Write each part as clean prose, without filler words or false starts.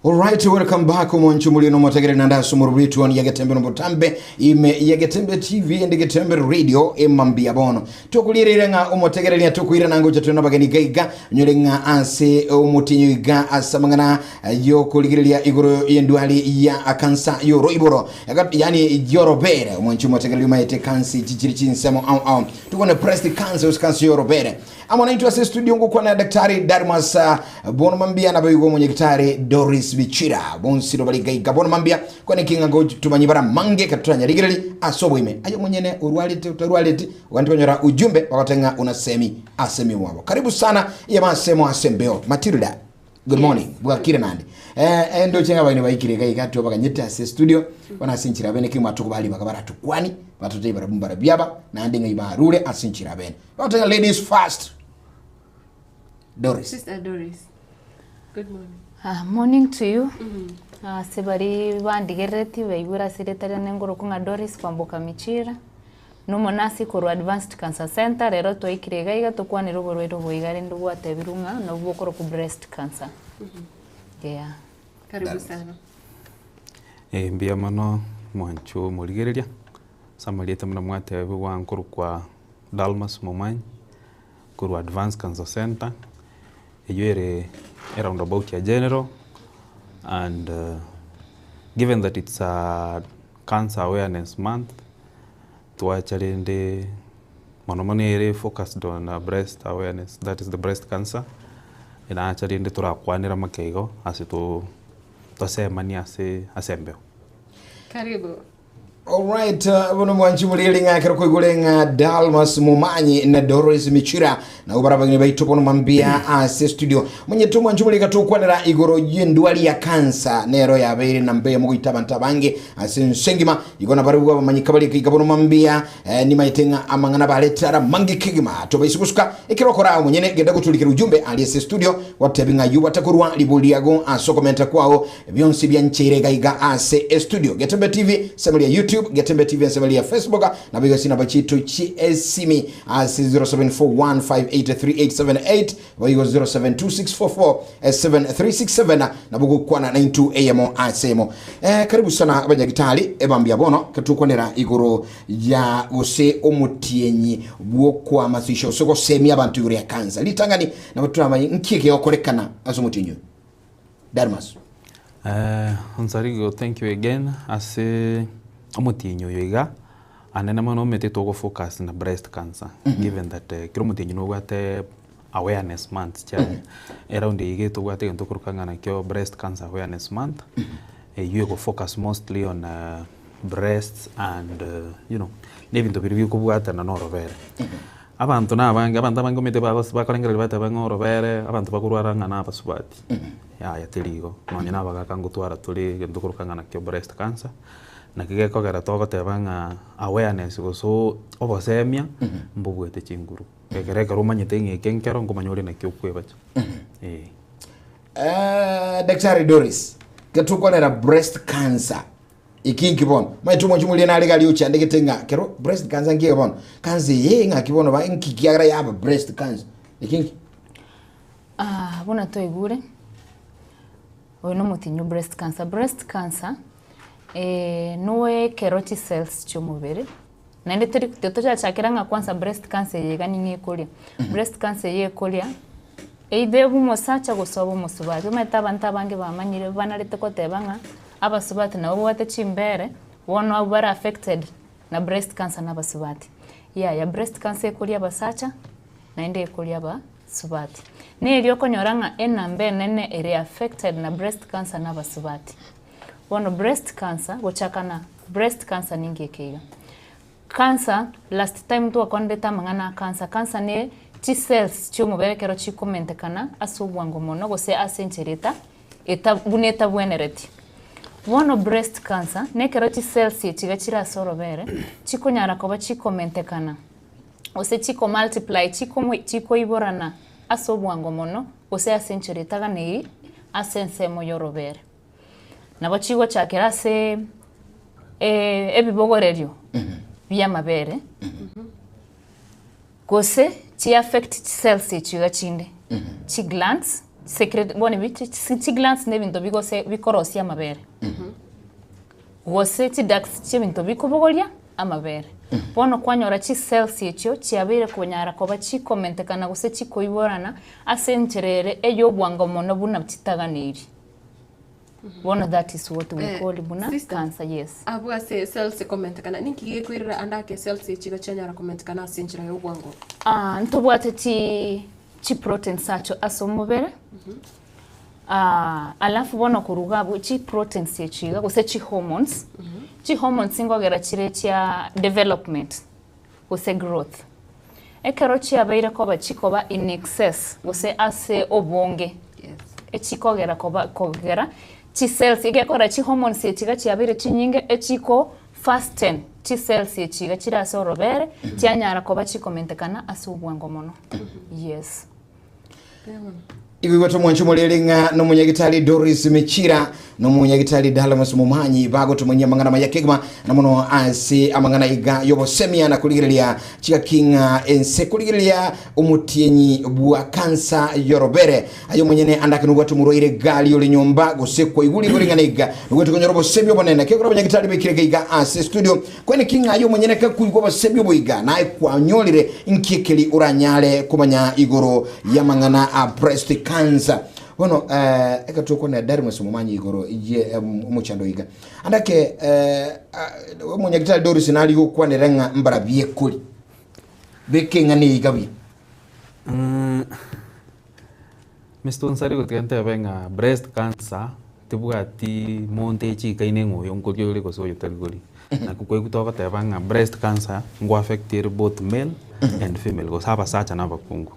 Alright, welcome back omonche muri no motegere nanda ase omorobiri ya Getembe no botambe ime ya Getembe TV and Getembe Radio emambia bono tokurierere ng'a omotegereria tokoirana ngocha tore nabageni gaiga nyore ng'a ase omotinyo iga ase amang'ana yokorigereria igoro y'endwari ya kansa y'oroiboro yani yorobere omonche omotegereria omaete kansa echi chiri chinsemo ao ao tukone breast cancer gose kansa yorobere Amo naintwe ase estudio ngokwana Daktari Darmas bono mambia naboigo omonyagitari Doris Bichira bonsi bari gaiga bono mambia kwane king'a gotumanyi bara mange katuranyarigereri ase oboime aye omonyene orwarete otarwareti oganti konyora ujumbe bagotenga unasemi asemi mwabo karibu sana yamasemo ase mbeo Matilda Good morning. Bwakire nande. Eh, eh ndoche ng'a abaini baikire iga iga twabaganyete ase studio. Bono ase enchera abene kegima tokobari baga baratokwani, batotebie barabwo mbarabwo aba, naende ng'a ibarure ase enchera abene. Bagoteba ladies first. Doris. Sister Doris. Good morning. Ah, morning to you. Ase baria bandigerereti baigure ase erieta riane ngorokwa ng'a Doris Kwamboka Michira, Nomonasi korwa Advanced Cancer Centre, rero twaikire iga iga tokwanere oborwaire obo iga rende gwatebirwe ng'a nobwo bokorokwa breast cancer. Yeah. Karibu sana. Eh, mbuya mono mwanche omorigereria, ase amarieta buna mwatebigwa nkorokwa Dalmas Momanyi, korwa Advanced Cancer Centre, eywo ere eroundabout ya General, and given that it's a Cancer Awareness Month, twacha rende mono mono ere focused on breast awareness, that is the breast cancer, nacha rende torakwanera amake igo ase to tosemanie ase ase embeo. Karibu. Alright, uh, bono mwanchi murieri ng'a ekero koigure ng'a Dalmas Momanyi na Doris Michira nabo barabageni baito bono mambia ase studio monyete omwanchi mori gatokwanera igoro y'endwari ya kansa nero yabeire namba eyemo goita abanto abange ase ense engima igo nabarabwo abamanyika baria iga bono mambia eh, nimaete ng'a amang'ana barete ara mangi kegima tobaise gosuka ekero okora omonyene genda goturikera ujumbe ari ase studio gotebi ng'a ayio batakorwa ribori riago ase okomenta kwao Bionsi biancheire iga iga ase estudio Getembe TV ensemo ria YouTube, Getembe TV ensemo ria Facebook, nabo igo chinamba chiaito chi'esimi ase 0741583878 boigo 0726447367 nabo gokwana naintwe eyemo ase eyemo. Eh, karibu sana abanyagitari ebambia bono ketokwanera igoro ya gose omotienyi bw'okoamasisha gose gosemia abanto igoro ya kansa. Ritang'ani nabo toramanye nki egegokorekana ase omotienyi oyo. Dalmas. Onsarigo thank you again ase omotienyi oyo iga, anene mono omanyete togo focus na breast cancer given that kera omotienyi nobwate awareness month chiaye, eround eye iga tobwate egento tokoroka ng'a nakio breast cancer awareness month, eywo ego focus mostly on breasts and you know, na ebinto biria bikobwatana na orobere. Abanto nabange, abanto abange omanyete bagos bakorengereria bateba ng'a orobere, abanto bakorwara ng'a na abasubati, yaya teri igo, nonye na abagaka ngotwara tore egento tokoroka ng'a nakio breast cancer, naki gekogera togoteba ng'a awareness gose obosemia, mbobwate chinguru, ekero ekero omanyete ng'a eke nkero nkomanya ore naki okwebacha, eh. Daktari Doris, getokwanera breast cancer Eki nki bono? Omanyete omwanchi omoria nare gari ochandegete ng'a kero breast cancer nki eye bono? Cancer eye ng'aki bono ba nki kiagera yaba breast cancer? Eki nki? Ah, buna twaigure, oyo na omotinyi o breast cancer. Breast cancer, noe ekero chicells chia omobere, naende tori tochachakera ng'a kwanza breast cancer eye iga ning'o ekoria. Breast cancer eye ekoria, either obe omosacha gose obe omosubati, omanyete abanto abange bamanyire banarete koteba ng'a. Abasubati nabo babwate chimbere, bono abwo bare affected na breast cancer na abasubati. Yaya, breast cancer ekoria abasacha naende ekoria abasubati. Nerio okonyora ng'a enamba enene ere affected na breast cancer na abasubati. Bono breast cancer, gochaka na breast cancer ninki eke iga? Cancer, last time twakwanderete amang'ana a cancer, cancer ne chicells chia omobere ekero chikomentekana ase obwango mono gose ase enchera eta eta buna etabwenereti. Bono breast cancer, nekero chicells echi iga chire ase orobere, chikonyara koba chikomentekana gose chiko multiply chikomo chikoiborana ase obwango mono gose ase enchera etaganeiri ase ensemo yorobere. Nabo chigochakera ase ebibogorerio bi'amabere, gose chi affect chicells echi iga chinde, chiglands. secrete bono ebi chi chiglands na ebinto bigose bikorosia amabere. Gose chiducts chi'ebinto bikobogoria amabere. Bono kwanyora chicells echio chiabeire konyara koba chikomentekana gose chikoiborana ase enchera ere ey'obwango mono buna chitaganeiri. Bono that is what we Eh, call buna sister, cancer, yes. Abwo ase cells ekomentekana, ninki gekoirera ande ake cells echi iga chianyara komentekana ase enchera y'obwango? Ah, ntobwate chi chiproteins acho ase omobere, Alafu bono korwa iga abwo chiproteins echi iga gose chihormones, chihormones nkogera chire chia development gose growth. Ekero chiabeire koba chikoba in excess gose ase obonge, echikogera koba kogera chicells egekora chihormones echi iga chiabeire chinyinge echiko fasten chicells echi iga chire ase orobere chianyara koba chikomentekana ase obwango mono, yes. Igwigwete omwancho omorere ng'a nomonyagitari Doris Michira nomonyagitari Dalmas Momanyi bagotomanyia amang'ana maya kegima na mono ase amang'ana iga y'obosemia na korigereria chigaki ng'a ense korigereria omotienyi bwa kansa y'orobere aye omonyene andake nobwate omorwaire gari ore nyomba gose kwaigure igoro ing'ana iga nobwate konyora obosemia obonene kegora abanyagitari baikire iga ase studio Kwene ki ng'a aye omonyene kakoigwa obosemia oboiga, naye kwanyorire inki ekeri oranyare komanya igoro y'amang'ana a breast cancer? Bono eh, ekero togokwana Darmus omomanyi igoro ye omochando oiga. Andake eh, ah, omonyagitari Doris nari gokwanera ng'a mbarabie ekori. Beka eng'ana eye iga buya. Mr Onsari gotiga ntebe ng'a breast cancer tebwati monto echikaine ng'a oyo nkoria ore gose oyo tari koria. Naki kwaigwa togoteba ng'a breast cancer ngo affect ere both male and female gose abasacha na abakungu.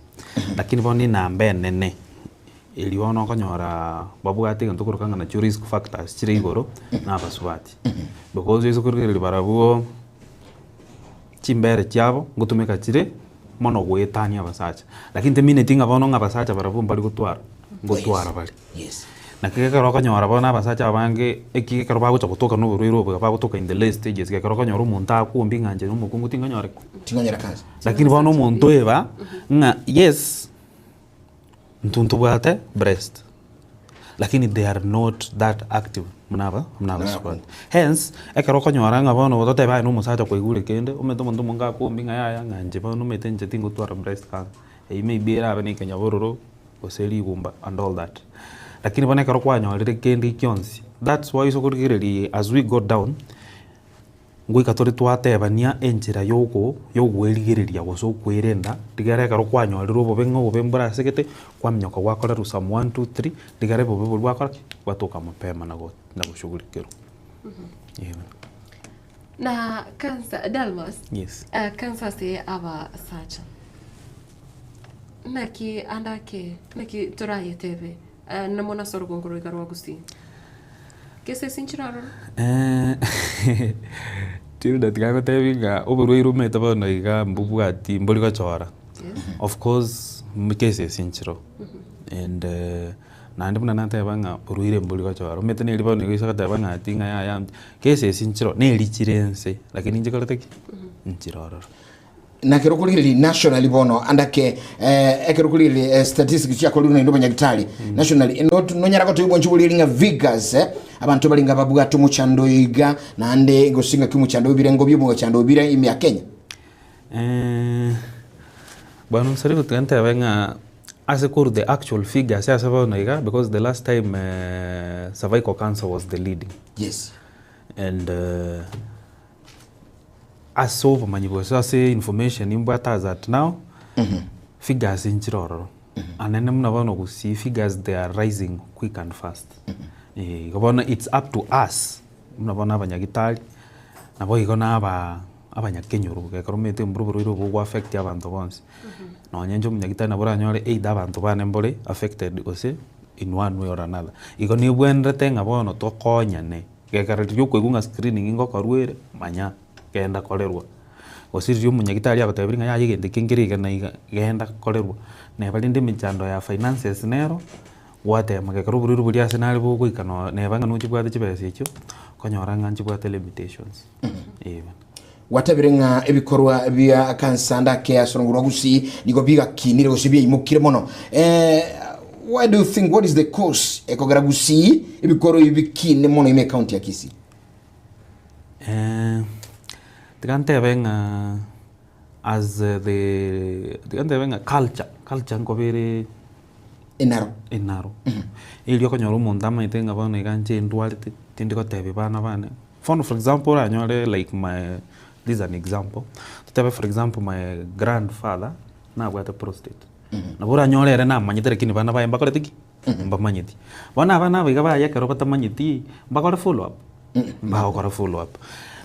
Lakini bono enamba enene eria bono okonyora babwate egento tokoroka ng'a nachio risk factors chire igoro na abasubati. Because oise korigereria barabwo chimbere chiabo ngotumeka chire mono goetania abasacha. Lakini temineti ng'a bono ng'a abasacha barabwo mbari gotwara, ngotwara bare. Yes. Naki ekero okonyora bono abasacha abange, eki ekero bagocha gotoka na oborwaire obo iga bagotoka in the late stages, ekero okonyora omonto akwombi ng'a inche na omokungu tingonyora ki? Tingonyora cancer. Lakini bono omonto eba ng'a yes, intwe ntobwate breast, lakini they are not that active buna aba buna abasubati. Hence, ekero okonyora ng'a bono totebe aye na omosacha kwaigure kende, omanyete omonto omonge akwombi ng'a yaya ng'a inche bono omanyete inche tingotwara breast cancer, eywo maybe erabe na ekenyabororo gose rigumba and all that. Lakini bono ekero kwanyorire kende gionsi, that's why ase okorigereria as we go down, Ngoika tore twatebania enchera yoko yogoerigereria gose okwerenda, rigere ekero kwanyorire obobe ng'a obobe mbore ase gete, kwaminyoka gwakorerwa some one two three, rigere obobe boria bwakora ki? Bwatoka mapema na go na goshughulikerwa. Eeh. Na cancer, Dalmas, Yes. eh, cancer ase abasacha, naki ande ake, naki torayetebe eh, na mono ase orogongo roiga rwa Gusii? Gese ase inchera ororo. Tilda tiga agotebi ng'a oborwaire omanyete bono iga mbobwati mbori gochora, of course case ase enchera and naende buna nateba ng'a borwaire mbori gochora, omanyete neri bono iga oise goteba ng'a ati ng'a yaya case ase enchera neri chire ense lakini nchikorete ki? Nchire ororo. Na ekero okorigereria nationally bono andake eh, ekero okorigereria eh, statistics chiakorirwe naende obonyagitari nationally no- nonyara gotebia bwanche borigereria ng'a figures eh, abanto bare ng'a babwate omochando oyo iga naende gose ng'aki omochando bw'ebirengo bia omochando bire ime ya Kenya. Bwana Onsari gotiga ntebe ng'a ase korwa the actual figures ase bono iga because the last time cervical cancer was the leading Yes. and Ase obomanyi gose ase information mbwate as at now, figures nchire ororo. Anene buna bono gusii figures they are rising quick and fast. Eh, igo bono it's up to us buna bono abanyagitari, nabo igo na aba abanyakenyoro ekero omanyete mbura oborwaire obo bogo affect abanto bonsi. Nonye inche omonyagitari nabo oranyore either abanto bane mbore affected gose in one way or another. Igo nebwenerete ng'a bono tokonyane. Gekero riria okoigwa ng'a screening ngokorwa ere, manya genda korerwa. Gose riria omonyagitari agotebirie ng'a yaya egento eke nkere iga na iga, genda korerwa. Neba rende emechando ya finances nero, gwatema gekero oborwaire boria ase nare bogoika no neba ng'a nochibwate chibesa echio, okonyora ng'a nchibwate limitations, eh. Gwatabire ng'a ebikorwa bia kansa ndake ase orongoro rwa Gusii nigo bigakinire gose biaimokire mono. Eh, Why do you think what is the cause ekogera Gusii ebikoro ebi bikine mono ime ecounty ya Kisii? Eh, tiga ntebe ng'a as the tiga ntebe ng'a culture, culture nkoba ere Enaro. enaro. Erio okonyora omonto amaete ng'a bono iga inche ndwarete, tindi gotebia bana bane. Bono for example oranyore like my this is an example, totebe for example my grandfather nabwate prostate. Nabo oranyore ere namanyete lakini bana baye mbakorete ki? Mbamanyeti. Bono abana aba iga baye ekero batamanyeti, mbakore follow up? Mbagokora follow up.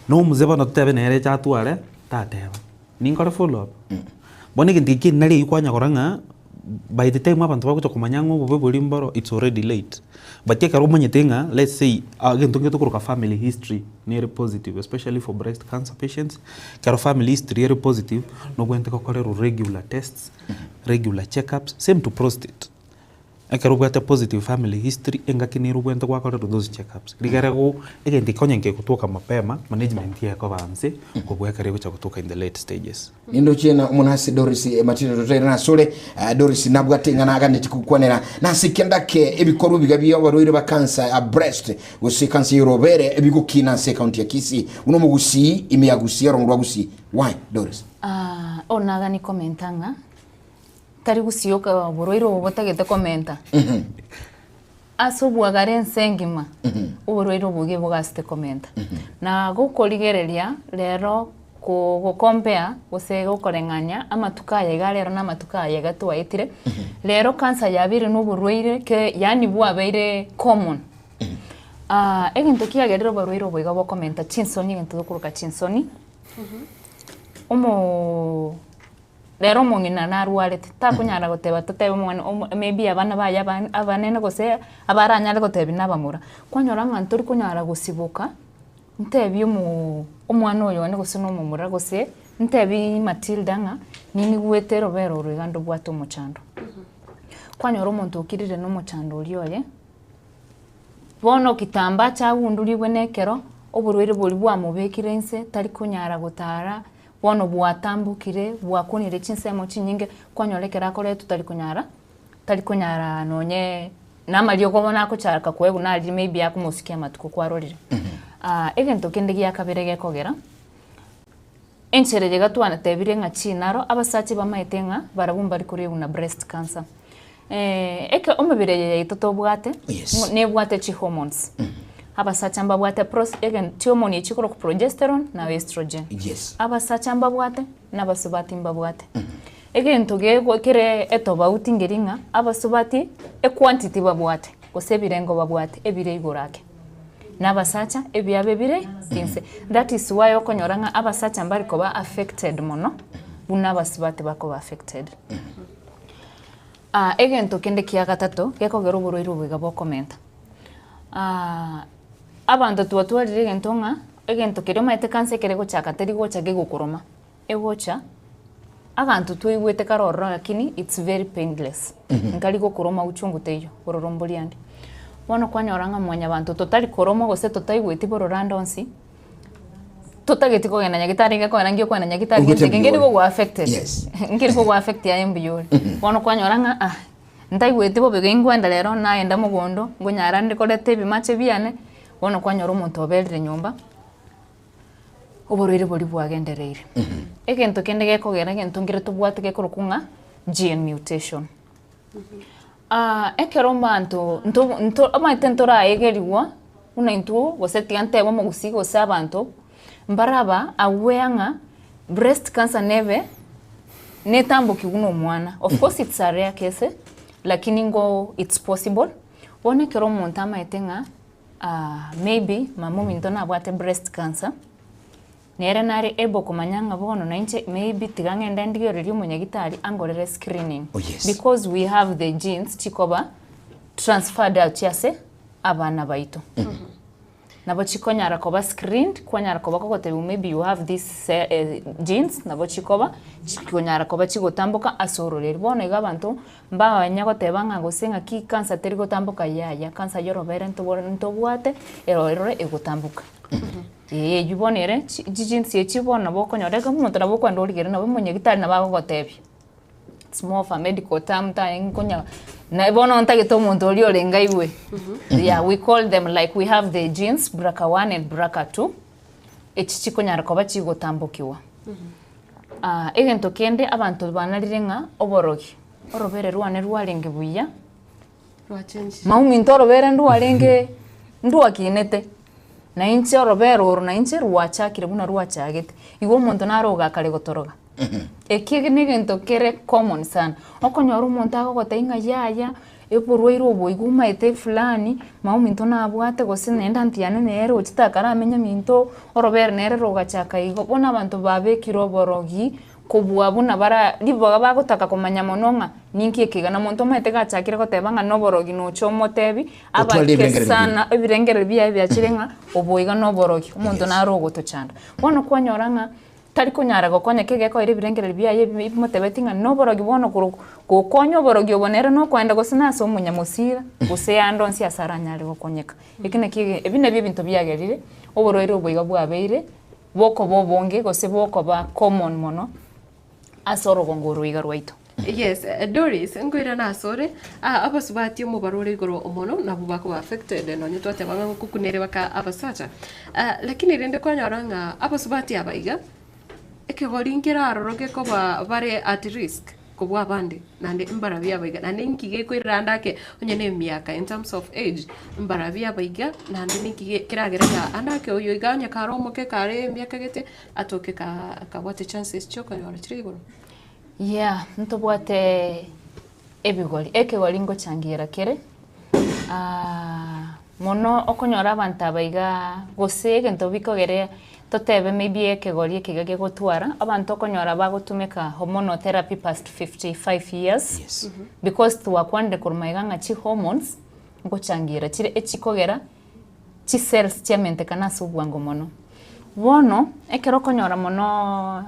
Na omosee bono totebe nere eche atware, tateba, ninkore follow up? Bono egento eke nari eywo kwanya korora ng'a by the time abanto bagocha komanya ng'a obobe boria mboro, it's already late. But ekero omanyete ng'a let's say egento nkere tokoroka family history nere positive especially for breast cancer patients, ekero family history ere positive, nobwenerete gokorerwa regular tests, regular check ups, same to prostate. Ekero obwate positive family history, engaki nere obwenerete gwakorerwa those check ups. Rigere go egento eke onye nkegotoka mapema, management yaye ekoba nse, kobua ekero egocha gotoka in the late stages. Nindoche na omonasi Doris Matilda totaire nasore Doris nabwate ing'ana aganeti gokwanera nase kenda ke ebikorwa biga bia abarwaire ba cancer ya breast gose cancer y'orobere ebigokina ase ekaunti ya Kisii buna omogusii ime ya Gusii orongo rwa Gusii why Doris? Ah, onagani komenta ng'a tari gusii oka oborwaire obo botagete komenta ase obwagare ense engima oborwaire obo iga bogasete komenta na gokorigereria rero ko gocompare gose gokoreng'ania amatuko aya iga rero na amatuko aya iga twaetire, rero cancer yabeire na oborwaire ke yaani bwabeire common. Egento kiagerire oborwaire obo iga bokomenta chinsoni egento tokoroka chinsoni, omoo rero omong'ina narwarete takonyara goteba totebe omwana omo maybe abana baye aba abanene gose abaranyare gotebia na abamura, kwanyora ng'a ntori konyara gosiboka. Ntebie omoo omwana oyo one gose na omomura gose ntebie Matilda ng'a ninigwete erobere oro iga ndobwate omochando. Kwanyora omonto okirire na omochando oria oye, bono kitambo ache agundurigwe na ekero, oborwaire boria bwamobekire inse tari konyara gotara, bono bwatambokire bwakunire chinsemo chinyinge, kwanyora ekero akoretwa tari konyara tari konyara nonye na amariogo bono agochaka koegwa nari maybe akomosikia amatuko kwarorire. Egento kende gia kabere gekogera, enchera eye iga twanatebire ng'a chinaro, abasacha bamaete ng'a barabwo mbari korigwa na breast cancer. Eke omobere eye yaito tobwate, Yes. nebwate chihormones. Abasacha mbabwate pros egen chihormone echi chikorokwa progesterone na estrogen. Yes. Abasacha mbabwate na abasubati mbabwate. Egento gego kere etobauti nkeri ng'a abasubati equantity babwate gose ebirengo babwate ebire igoro ake, na abasacha ebiabo ebire inse. That is why okonyora ng'a abasacha mbari koba affected mono buna abasubati bakoba affected. Egento kende kia gatato gekogera oborwaire obo iga bokomenta, abanto twatwarire egento ng'a egento keria omanyete cancer ekere egochaka teri gocha gegokoroma. Egocha, abanto twaigwete kare ororo lakini it's very painless, nkari gokoroma uchungu teiyo, bororo mbori ande. Bono kwanyora ng'a mwanyabanto totari koromwa gose totaigweti bororo ande onsi, totageti kogenda nyagetari iga kogenda nki okogenda nyagetari Oigwete gento eke nkeri mbuya ore. gogo affected, Yes. nkeri kogo affect aye mbuya ore. Bono kwanyora ng'a ah, ntaigweti bobe iga inkwenda rero nagenda mogondo, nkonyara nde koreta ebimache biane, bono kwanyora omonto oberire nyomba. Oborwaire boria bwagendereire. Egento kende gekogera egento nkere tobwate gekorokwa ng'a gene mutation. Ekero abanto nto nto omanyete ntoraegerigwa buna intwe gose tiga ntebe omogusii gose abanto, mbaraba aware ng'a breast cancer nebe netambokigwe na omwana. Of course it's a rare case, lakini ngo it's possible. Bono ekero omonto amaete ng'a. Maybe mama ominto nabwate breast cancer, nere nare able komanya ng'a bono nainche maybe tiga ng'ende ndigererie omonyagitari angorere screening. Oh yes. Because we have the genes chikoba transferred gochia ase abana baito. Nabo chikonyara koba screened, kwanyara koba kogotebiwa maybe you have this genes nabo chikoba chikonyara koba chigotamboka ase ororeri. Bono iga abanto Mbabanya goteba ng'a gose ng'aki cancer teri gotamboka yaya, cancer y'orobere ntobore ntobwate ero erore egotamboka. Eeh eywo bono ere chi chijinsi echi bono nabo okonyora ekero omonto nabo okoenda origereria nabo omonyagitari nabo agogotebia, it's more of a medical term ntaye nkonya. Na bono ntagete omonto oria orenge aigwe. Yeah, we call them like we have the genes BRCA 1 and BRCA 2 echi chikonyara koba chigotambokigwa. Ah, egento kende abanto banarire ng'a oborogi, orobere rwane rwarenge buya, Rwachenchire. Mauminto orobere ndwarenge ndwakinete, na inche orobere oro na inche rwachakire buna rwachagete. Igo omonto nare ogakare gotoroga. Eki na egento kere common sana, okonyora omonto agogotebia ng'a yaya, oborwaire obo iga omaete fulani, mauminto nabwate gose naende aunty yane nere ochete akaramenya minto, orobere nere rogachaka igo. Bono abanto babekire oborogi kobua buna bara ribaga bagotaka komanya mono ng'a ninki eke iga. Na monto omanyete gachakire goteba ng'a noborogi noche omotebi, Otware abake ebirengererio sana ebirengererio biaye biachire ng'a obo iga noborogi, omonto Yes. naro ogotochanda. Bono kwanyora ng'a tari konyara gokonya ki egekoera ebirengererio biaye ebi bimotebeti ng'a noborogi bono korwa gokonya oborogi obo nere nokoenda gose nase omonyamosira, gose ande onsi ase aranyare gokonyeka. Eki nakio ege ebi nabio ebinto biagerire, oborwaire obo iga bwabeire, bokoba obonge gose bokoba common mono ase orogongo oro iga rwaito. Yes, Doris, nkoirana asore, ah, abasubati omobaro ore igoro mono nabwo bakoba affected nonye twateba ng'a ngokunere baka abasacha. Ah, lakini rende kwanyora ng'a abasubati aba iga, ekegori nkere aroro gekoba bare at risk kobua abande, naende mbarabwo aba iga, naende inki gekoirera ande ake onye na emiaka in terms of age, mbarabwo aba iga naende ninki ge keragere ng'a ande ake oyo iga onye kare omoke kare emiaka gete, atoke kaa kabwate chances chiokonyora chire igoro. Yeah, ntobwate ebigori, ekegori ngochangiera kere, mono okonyora abanto aba igaa gose egento bikogere totebe maybe ekegori eke iga gegotwara, abanto okonyora bagotumeka hormonal therapy past 55 years, Yes. because twakwanire korwa magega ng'a chihormones ngochangiera chire echikogera chicells chiamentekana ase obwango mono. Bono, ekero okonyora monoooo.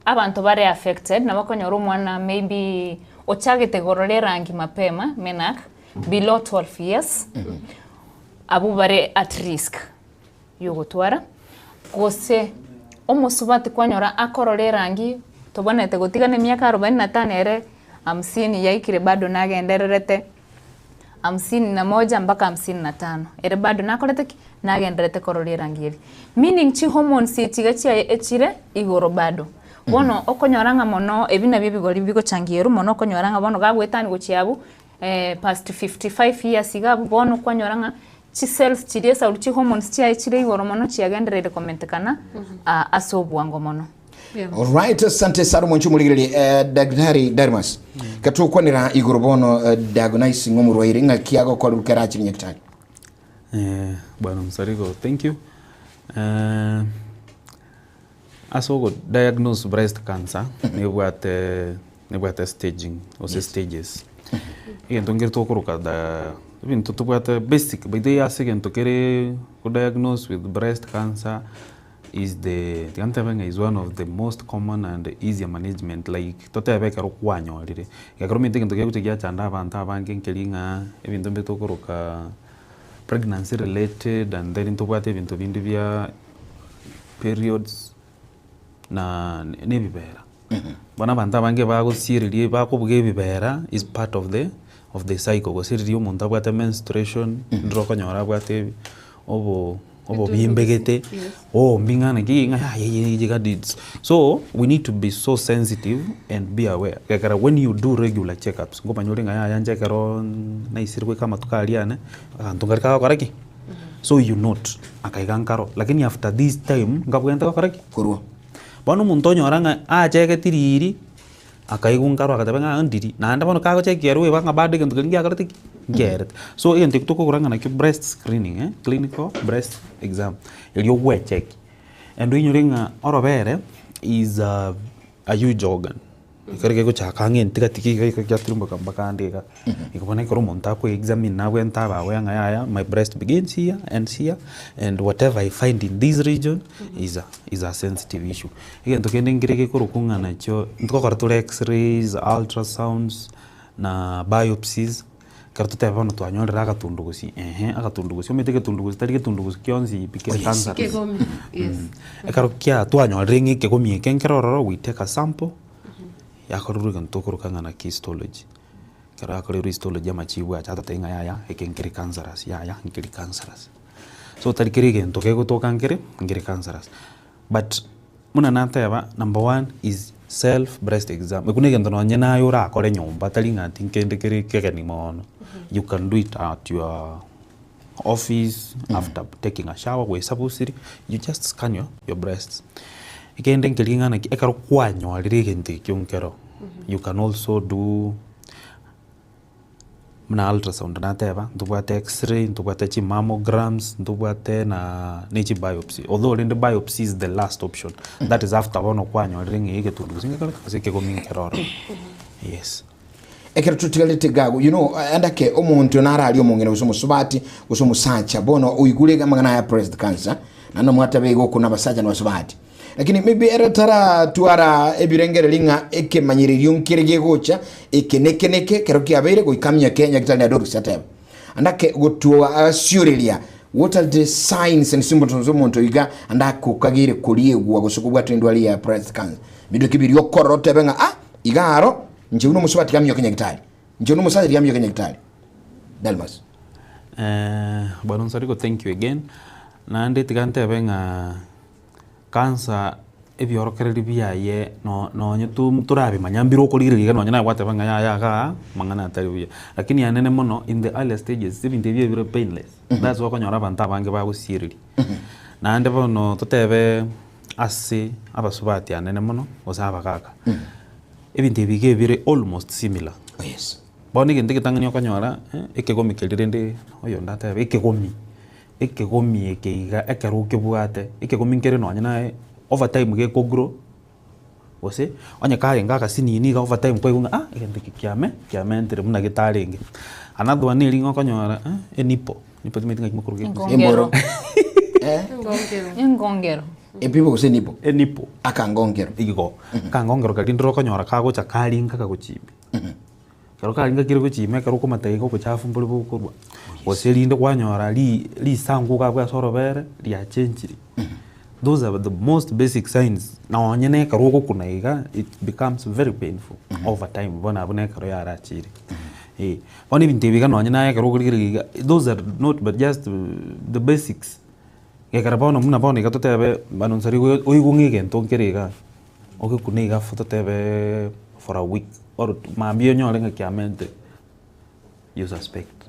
Abanto bare affected nabo okonyora omwana maybe ochagete korora erangi mapema menak below 12 years abwo bare at risk yogotwara gose omosubati kwanyora akorora erangi tobwenerete gotiga na emiaka arobaini na tano ere hamsini yaikire bado nagendererete hamsini na moja mpaka hamsini na tano ere bado nakorete ki? Nagendererete korora erangi eria. Meaning chihormones echi iga chiaye echire igoro bado. Bono okonyora ng'a mono ebi nabio ebigori bigochangia ero mono okonyora ng'a bono gagoetania gochia abwo past 55 years iga abwo bono kwanyora ng'a chicells chiria esauri chihormones chiaye chire igoro mono chiagendereire komentekana ase obwango mono. Alright, asante sana mwancho morigereria eh, Daktari Darmas. Katokwanera igoro bono eh, diagnosing omorwaire ng'aki agokora kera achire nyagetari. Eh, Bwana Msarigo, thank you. Eh, ase ogo diagnose breast cancer nebwate nebwate staging gose stages. Egento nkere tokoroka the ebinto tobwate basic by the way ase egento kere ko diagnose with breast cancer is the tiga ntebe ng'a is one of the most common and easier management like totebe ekero kwanyorire. Ekero omanyete egento kegocha giachanda abanto abange nkeri ng'a ebinto mbire tokoroka pregnancy related and then ntobwate ebinto binde bia periods na na ebibera. Bono abanto abange bagosiereria bakobuga ebibera is part of the of the cycle gose riria omonto abwate menstruation ndire okonyora abwate obo obobimbe gete ombi ng'a naki ng'a yaya eye iga dits so we need to be so sensitive and be aware ekero when you do regular check ups nkomanya ore ng'a yaya inche ekero naisire goika amatuko aria ane aganto nkari kagokora ki so you note aka iga nkaro lakini after this time nkabwenerete gokora ki Korwa. Bono omonto onyora ng'a achegeti riiri, akaigwa nkarwa agateba ng'a ndiri, naende bono kagochekia ere oeba ng'a bado egento keria ngiakorete ki? Nkiaerete. So egento ekio tokogora ng'a nakio breast screening eh, clinical breast exam, erio ogwecheki. And oinyore ng'a orobere is a a huge organ, ekero kegochaka ang'e ntigati iga iga giatirimboka mpaka ande iga. Igo bono ekero omonto ako examine nabwenerete abe aware ng'a yaya my breast begins here ends here and whatever I find in this region is a is a sensitive issue. Egento kende nkere gekorokwa ng'a nakio ntogokora tore x-rays, ultrasounds na biopsies, ekero totebe bono twanyorire agatundugusi ehe agatundugusi omanyete egetundugusi tari getundugusi kionsi pi kere Oh, yes. cancerous. Kegomi, yes. Ekero kia twanyorire ng'a ekegomi eke nkere ororo we take a sample, yakorerwa egento tokoroka ng'a naki histology. Ekero akorerwe histology amachibu acha atotebia ng'a yaya eke nkere cancerous, yaya nkeri cancerous. So tari kera egento kegotoka nkere, nkere cancerous. But buna nateba number one is self breast exam, ekio na egento nonye naye orakore nyomba tari ng'a ati nkende kere kegeni mono, you can do it at your office after taking a shower gwesabusiri, you just scan your your breasts. Ekende nkeria ng'a naki ekero kwanyorire egento ekio nkero, you can also do buna ultrasound nateba, ntobwate x-ray, ntobwate chimammograms, ntobwate na ne chibiopsy, although rende biopsy is the last option, that is after bono kwanyorire ng'a egetundu gose ngekore gose ekegomi nkere ororo, yes. Ekero totigarete iga you know ande ake omonto nararie omong'ina gose omosubati gose omosacha bono oigure iga amang'ana aya breast cancer naende omwatabe iga okuna abasacha na abasubati lakini maybe ere taratwara ebirengererio ng'a ekemanyererio nkere gegocha eke na eke na eke ekero kiabeire goika aminyoke nyagetari naende orusia atebe ande ake gotua asioreria what are the signs and symptoms omonto iga ande ake okageire koriegwa gose kobwatwa endwari ya breast cancer binto ki biria okorora otebe ng'a ah iga aro Inche buna omosubati tiga aminyoke nyagitari, inche buna omosacha tiga aminyoke nyagitari. Dalmas. Bwana Onsarigo thank you again, naende tiga ntebe ng'a cancer ebiorokereri biaye no- nonye to- torabimanya mbire okorigereria iga nonye naye gwateba ng'a yaya igaa amang'ana atari buya. Lakini anene mono in the earlier stages ebinto ebi ebire painless, that's why okonyora abanto abange bagosiereria. Naende bono totebe ase abasubati anene mono gose abagaka. Ebinto ebi iga ebire almost similar. Oh yes. Bono egento egetang'ani okonyora, ekegomi keria rende oyonde atebe ekegomi, ekegomi eke iga ekero okebwate, ekegomi nkere nonye naye over time gekogrow, gose onye karenge agasinini iga over time kwaigwa ng'a ah egento eke kiame kiamentire buna getarenge. Another one neri ng'a okonyora enipo, nipo timanyeti ng'aki mokorwa Engongero. Emboro. Eh? Engongero. Engongero. Epibo gose enipo? Enipo. Akangongero. Igo, akangongero karia ndire okonyora kagocha karinga kagochimia. Ekero karinga kere gochimia ekero okomata iga obochafu mbore bokorwa, gose rinde kwanyora ri risangu iga abwo ase orobere riachenchiri. Those are the most basic signs nonye na ekero ogokuna iga it becomes very painful over time bono abwo na ekero yarachire. Eh, bono ebinto ebi iga nonye naye ekero okorigereria iga those are not but just the basics. Gekera bono buna bono iga totebe bano nsari oigwe ng'a egento nkere igaa, ogekune iga for totebeeee for a week or two, mambia onyore ng'a kiamentire, you suspect,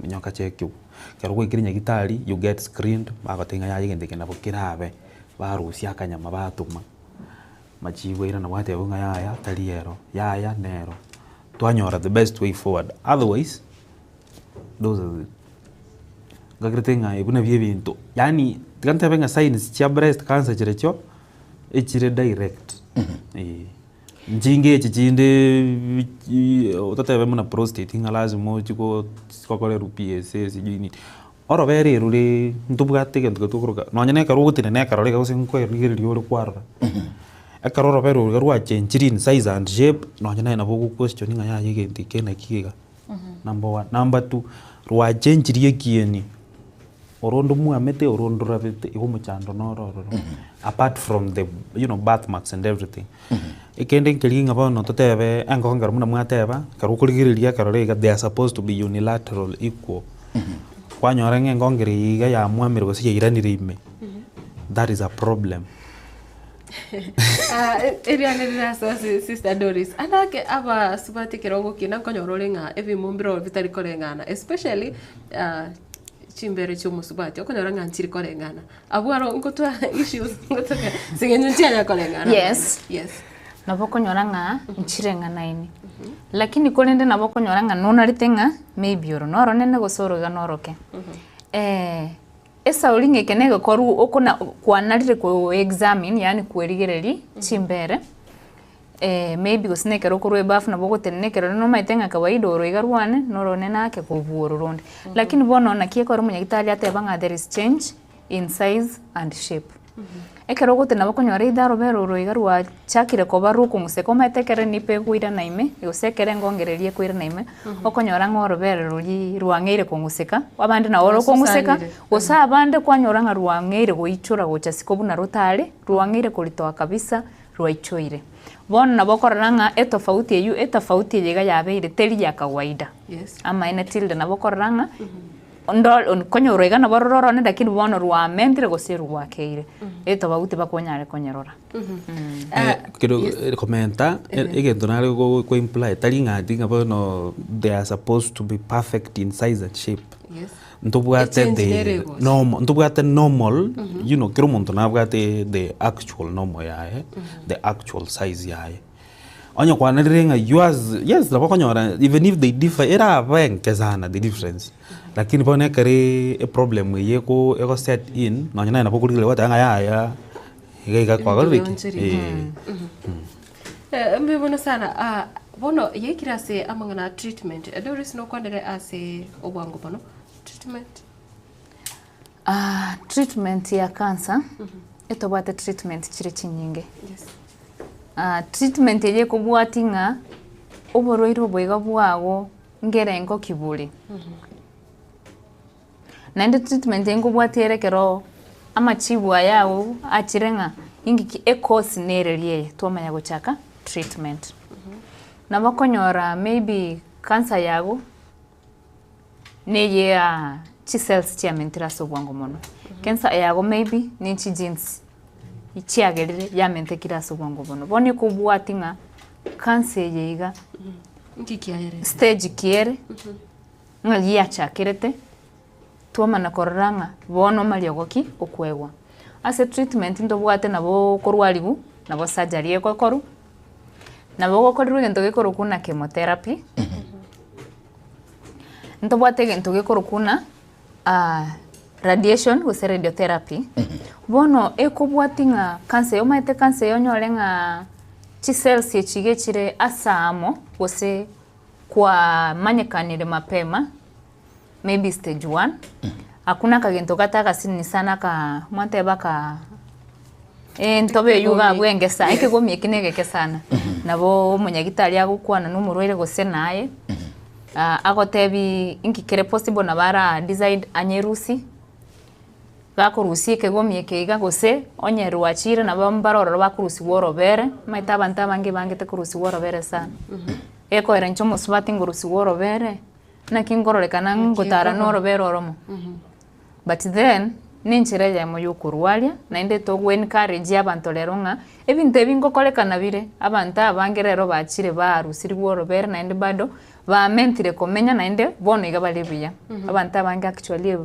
minyoka check-iwa. Ekero gwaikire nyagetari, you get screened, bagotebia ng'a yaya egento eke nabo kerabe, barusia akanyama batoma, machibu airana gwatebiwa ng'a yaya tari ero, yaya nero, twanyora the best way forward, otherwise. Those are the ngakerete ng'a ebi nabio ebinto yaani tiga ntebe ng'a signs chia breast cancer chirochio echire direct eh. Nchinge echi chinde ototebe buna prostate ng'a lazima ochie go gokorerwa PSA sijui nini. Orobere erure ntobwate egento keria tokoroka nonye na ekero ogotenena ekerore iga gose nkoerigereria ore kwarora. Ekero orobere oro iga rwachenchiri in size and shape nonye naye nabo ogoquestion ng'a yaya egento eke naki iga. Number one. Number two, rwachenchirie ekieni, oro ndomwamete oro ndorabete igo omochando noro ororo. Apart from the you know birth marks and everything. Ekende nkeria ng'a bono totebe enkongero buna mwateba, ekero okorigereria ekerore iga they are supposed to be unilateral equal. Kwanyora ng'a enkongero eye iga yamwamire gose yairanire ime, that is a problem. Ah, eriana rirase ase sister Doris. Anake abasubati ekero ogokina nkonyora ore ng'a ebimo mbiroo bitari koreng'ana especially ah, chimbere chia omosubati okonyora ng'a nchiri koreng'ana. Abwo aro ngotwa issues ngotoka ase eng'encho nchianya koreng'ana. Yes. Yes. Nabo okonyora ng'a nchireng'anaine, lakini korende nabo okonyora ng'a nonarete ng'a maybe oro noronene gose oro iga noroke. Esauri ng'eke negekoru okona kwanarire ko examine yaani kwerigereria chimbere, maybe gose na ekero okorwa ebafu nabo ogotenena ekero nomanyete ng'a kawaida oro iga rwane norone nake kobua oro ronde. Lakini bono naki ekero omonyagitari ateba ng'a there is change in size and shape. Ekero ogotenena nabo okonyora either orobere oro iga rwachakire koba rokong'useka omanyete ekero enipo ekoirana ime, gose ekero engongereria ekoirana ime, okonyora ng'a orobere roria rwang'eire kong'useka, abande nabo rokong'useka, Rwasusanire. gose abande kwanyora ng'a rwang'eire goichora gocha isiko buna rotare, rwang'eire koritoa kabisa. Rwaichoire. Bono nabo okorora ng'a etofauti eyio, etofauti eye iga yabeire teri ya kawaida. Yes. Amaene Tilda nabo okorora ng'a ndo konyorwa iga nabo rore orone lakini bono rwamentire gose rwakeire. Etofauti bakonyare konyerora. Ah, Kero yes. komenta egento nare go go imply tari ng'a ati ng'a bono they are supposed to be perfect in size and shape. Yes. Ntobwate Echange the nere egocha. normal, ntobwate normal you know kera omonto nabwate the actual normal yaye, the actual size yaye. Onye kwanarire ng'a yours, yes nabo okonyora even if they differ erabe enke sana the difference, lakini bono ekero eproblem eye eko ego set in nonye naye nabo okorigereria gwateba ng'a yaya iga iga kwakorire ki? Ebinto Eh. Mbuya mono sana. Ah, bono yaikire ase amang'ana a treatment. Doris nokwanere ase obwango mono. Treatment. Ah, treatment ya cancer, etobwate treatment chire chinyinge. Yes. Ah, treatment eye ekobwatia ng'a oborwaire obo iga bwago ngerengo ki bore. Naende treatment eye nkobwatia ere ekero amachibu aya ago achire ng'a inki ki ecourse nereri eye twamanya gochaka treatment. Nabo okonyora maybe cancer yago neye ya chicells chiamentire ase obwango mono. Cancer yago maybe ne chigenes chiagerire yamentekire ase obwango mono. Bono ekobwatia ng'a cancer eye iga Inki kiaerete? stage ki ere. Ng'a giachakerete, twamana korora ng'a bono mariogo ki okoegwa. Ase treatment ntobwate nabo okorwariwu, nabo surgery egokorwa, nabo ogokorerwa egento gekorokwa buna chemotherapy, ntobwate egento gekorokwa buna radiation gose radiotherapy, bono ekobwatia ng'a cancer eye omanyete cancer eye onyore ng'a chicells echi iga echire ase amo gose. Kwamanyekanire mapema maybe stage one, hakuna akagento gate agasinini sana aka mwateba aka entobe eywo iga abwo engesa, ekegomi eki na egeke sana. Nabo omonyagitari agokwana na omorwaire gose naye, agotebi inki kere possible nabo ara decide anyerusie. Bakorusia ekegomi eke iga, gose onye rwachire nabo mbare ororo bakorusigwa orobere, omanyete abanto abange bangete korusigwa orobere sana. Ekoera inche omosubati ngorusigwa orobere, naki nkororekana ngotara na orobere oromo. But then, na enchera eyemo ya okorwaria, naende togo encourage abanto rero ng'a, ebinto ebi ngokorekana bire, abanto abange rero bachire barusirigwe orobere naende bado, bamentire komenya naende bono iga bare buya. Abanto abange actually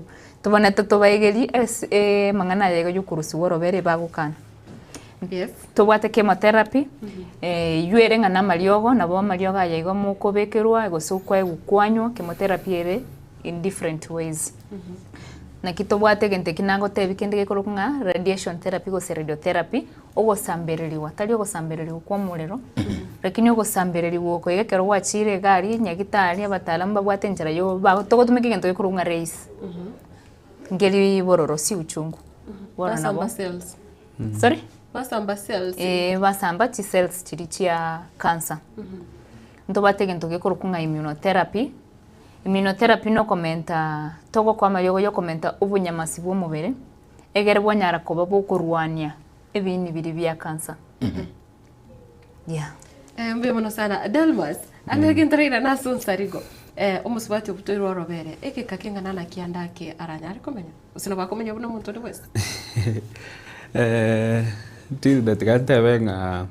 Tobwenerete tobaegerie ase amang'ana aya iga yokorusigwa orobere bagokana. Yes. Tobwate chemotherapy, eywo ere ng'a namariogo, nabo amariogo aya igo mokobekerwa gose okoegwa kwanywa, chemotherapy ere in different ways. Naki tobwate egento eki nagotebia kende gekorokwa ng'a radiation therapy gose radiotherapy, ogosambereriwa, tari ogosambereriwa kwa omorero, lakini ogosambereriwa oko iga ekero gwachire iga aria nyagitari abataalamu babwate enchera yo ba togotumeka egento gekorokwa ng'a rays, nkeri bororo si uchungu, bono nabo Basamba cells. sorry? Basamba cells. Eeh basamba chicells chiria chia cancer. Ntobwate egento gekorokwa ng'a immunotherapy, immunotherapy na okomenta togokoa amariogo ya okomenta obonyamasi bwa omobere, egere bwanyara koba bokorwania ebiini biria bia cancer. Yeah. Eh, mbuya mono sana Delmas ande mm. ntaraira nase onsarigo eh, omosubati obutoirwe orobere egeka keng'ana naki ande ake aranyare komenya gose nabo akomenya buna omonto onde bwensi Eh, Tilda tiga ntebe ng'a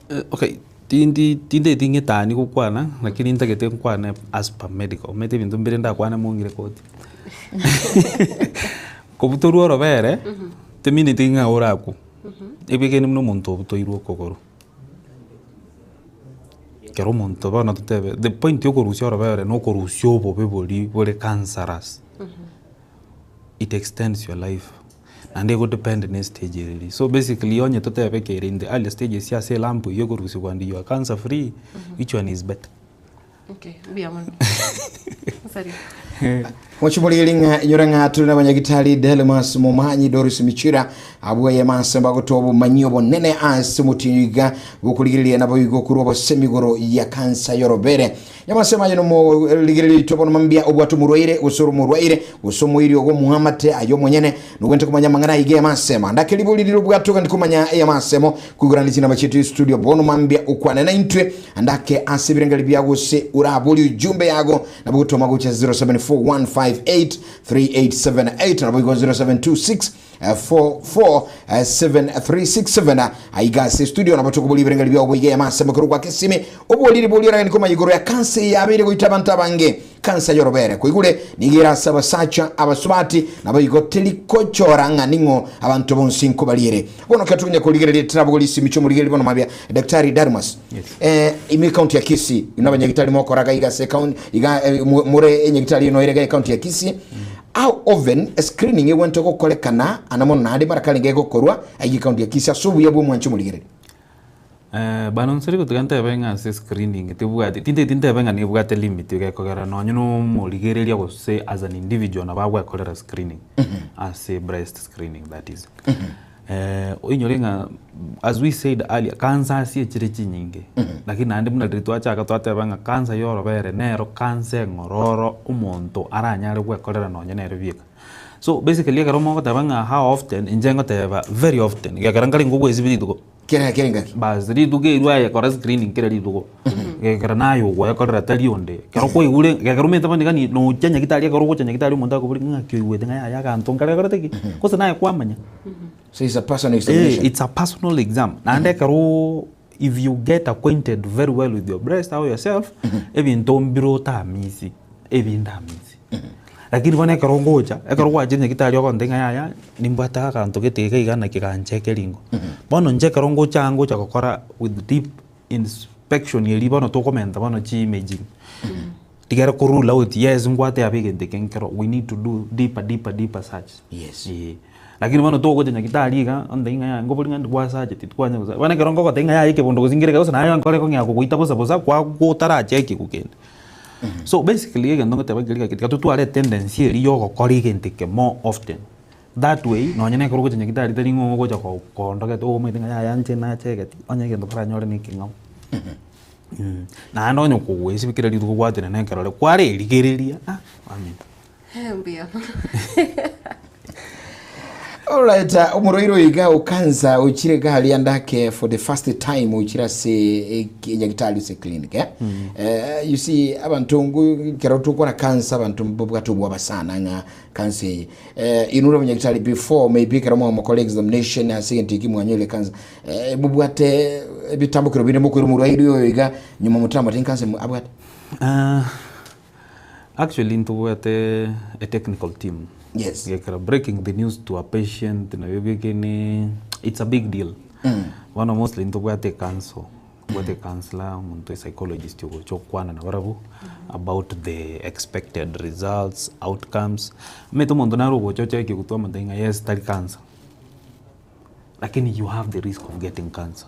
eh, okay tindi tindeti ng'etani gokwana lakini ntagete nkwane as per medical omanyete ebinto mbire ndakwane mong'ire koti Kobutorwa orobere, temineti ng'a orakwe, ebegene buna omonto obutoirwe okogoro. Ekero omonto bono totebe, the point ya okorusia orobere na okorusia obobe boria bore cancerous, it extends your life naende ego depend na estage ere. So basically onye totebe kere in the early stages ase elamp eywo ekorusiwa and you are cancer free, which one is better? Okay, mbuya mono. Sorry. Mochimorigeri ng'a inyore ng'a tore n'abanyagitari Delmas Momanyi Doris Michira abwo emanse bagotoa obomanyi obonene ase omotienyi iga bokorigereria nabo igo korwa obosemi igoro ya kansa y'orobere. Nyamasemo aye nomorigereria oito bono mambia obwate omorwaire gose ore omorwaire gose omoiri ogo omoamate aye omonyene nogwente komanya amang'ana aiga y'amasemo ande ake ribori rire obwate ogende komanya ey'amasemo koigurana chinamba chiaito estudio bono mambia okwane naintwe ande ake ase ebirengeri biago gose oraborie ujumbe yago nabo gotoma gocha 0741583878 nabo igo 0726 447367 aiga ase studio nabo tokoboria ebirengeri biao boiga y'amasemo korwa gwaka esimi oborie riborio oragani komanya igoro ya kansa eye yabeire goita abanto abange kansa y'orobere koigure nigo ere ase abasacha abasubati nabo igo teri kochora ng'a ning'o abanto bonsi nkobariere bono kero tokonya korigereria tirabogoria isimi chi'omorigereria bono mabia Daktari Darmas Yes. eh, ime county ya Kisii ino abanyagitari mokoraga iga ase county iga eh, more enyagitari ino ere iga county ya Kisii How often screening egwente gokorekana ana mono naende mara karenge egokorwa aiga ecounty ya Kisii ase obuya bw'omwanchi omorigereria? Eh, bana nsori gotiga ntebe ng'a ase screening tebwati, tintageti ntebe ng'a nebwate limit iga ekogera nonye na omorigereria gose as an individual nabo agwekorera screening ase breast screening that is. Oinyore ng'a as we said earlier, cancer ase echire chinyinge, lakini naende buna riria twachaka twateba ng'a cancer ya orobere nero cancer eng'ororo omonto aranyare gwekorera nonye nere bieka. So basically ekero mogoteba ng'a how often, inche ngoteba very often, gekero nkare nkogwesibia rituko. Kera kera engaki. Bas rituko erio aye kora screening kera rituko, gekero naye ogwekorera tari onde. Ekero kwaigure, gekero omanyete bono iga ni nochia nyagitari ekero ogocha nyagitari omonto akoboria ng'a ng'aki oigwete ng'a yaya aganto nkare gakorete ki? Gose naye kwamanya. So it's a personal Eh, examination. it's a personal exam. Naende ekero if you get acquainted very well with your breast or yourself, ebinto mbire otamisi, ebinde amisi. Lakini bono ekero ngocha, ekero gwachire nyagitari ogontebia ng'a yaya, nimbwate aganto gete iga iga naki gancheke ringo. Bono inche ekero ngocha aa ngocha gokora with deep inspection eria bono tokomenta bono chi imaging, tigere ko rule out yes ngwate abe egento eke nkero, we need to do deeper deeper deeper search. Yes. Eeh. Lakini bono togocha nyagitari iga, ontebie ng'a yaya nkobori ng'a ndibwasacheti tikwanya gosacha. Bono ekero nkogotebia ng'a yaya ekebondo gose nkere iga gose naye nkore kong'ea kogoita bosa bosa kwa otaracheki kogenda. So basically egento ngoteba nkeri gaki tiga totware etendency eria ya ogokora egento eke more often, that way nonye na ekero ogocha nyagetari tari ng'a ogocha ko koondogete omanyete ng'a yaya inche nachegeti onye egento baranyore na ekeng'ao. Naende onye kogoesibia kera rituko gwatenena ekerore kwarerigereria ah amen. Mbuya mono. Alright, omorwaire oyo iga okansa ochire iga aria ndake for the first time ochire ase eh, nyagitari ase clinic eh? Eh, you see abanto ngu kero tokora kansa abanto mbabwate obwoba sana ng'a kansa eye eh, inure abanyagitari before maybe kero mwamokora examination ase egento eki mwanyorire kansa eh, mobwate ebitambokero binde mokoira omorwaire oyo iga nyuma motamote kansa abwate Ah, Actually ntobwate a technical team. Yes. Gekera breaking the news to a patient nabio biekene it's a big deal. Bono mostly ntobwate ecouncil, ntobwate ecouncillor, omonto a psychologist ogocha okwana nabarabwo about the expected results, outcomes. Omanyete omonto nare ogocha ochekie gotwa omonto ng'a yes tari cancer, lakini you have the risk of getting cancer.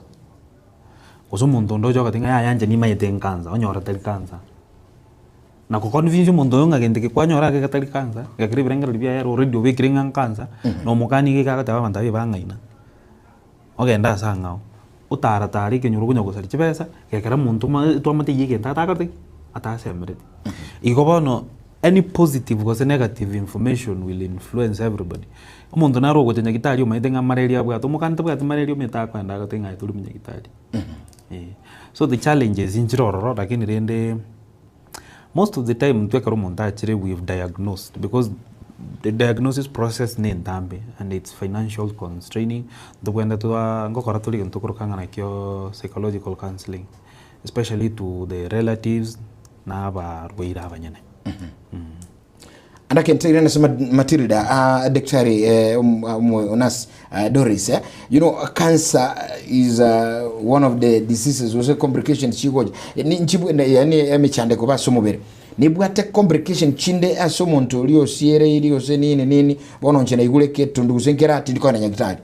Gose omonto onde oche ogotebi ng'a yaya inche nimanyete nkansa, onyore tari kansa. Na goconvince omonto oyo ng'a gento eke kwanyora iga getari kansa, gekero ebirengererio biaye ere already obekire ng'a nkansa, na omokani iga agoteba abanto aba ebang'aina, ogende ase ang'ao, otaratare ekenyoro okonya gosaria chibesa, gekero omonto ma twamotebia egento atakorete ki? Atasemereti. Igo bono, any positive gose negative information will influence everybody. Omonto nare ogocha nyagitari omanyete ng'a malaria abwate, omokani tabwati malaria omanyete akoenda agotebi ng'a aye tori monyagitari. Eh, so the challenges nchire ororo lakini rende most of the time intwe ekero omonto achire we've diagnosed because the diagnosis process na entambe and it's financial constraining, ntobwenerete twa ngokora tore egento tokoroka ng'a nakio psychological counselling especially to the relatives na abarwaire abanyene. Ande akentegerera nase Matilda, uh, daktari eh, um, um, nurse uh, Doris eh? You know cancer is uh, one of the diseases gose complications chigocha Eh, ni- nchibwe- ne- yani emechando ekoba ase omobere nibwate complication chinde ase omonto oria osiereiri gose nini nini bono inche naigure egetundu gose nkera tindi kogenda nyagitari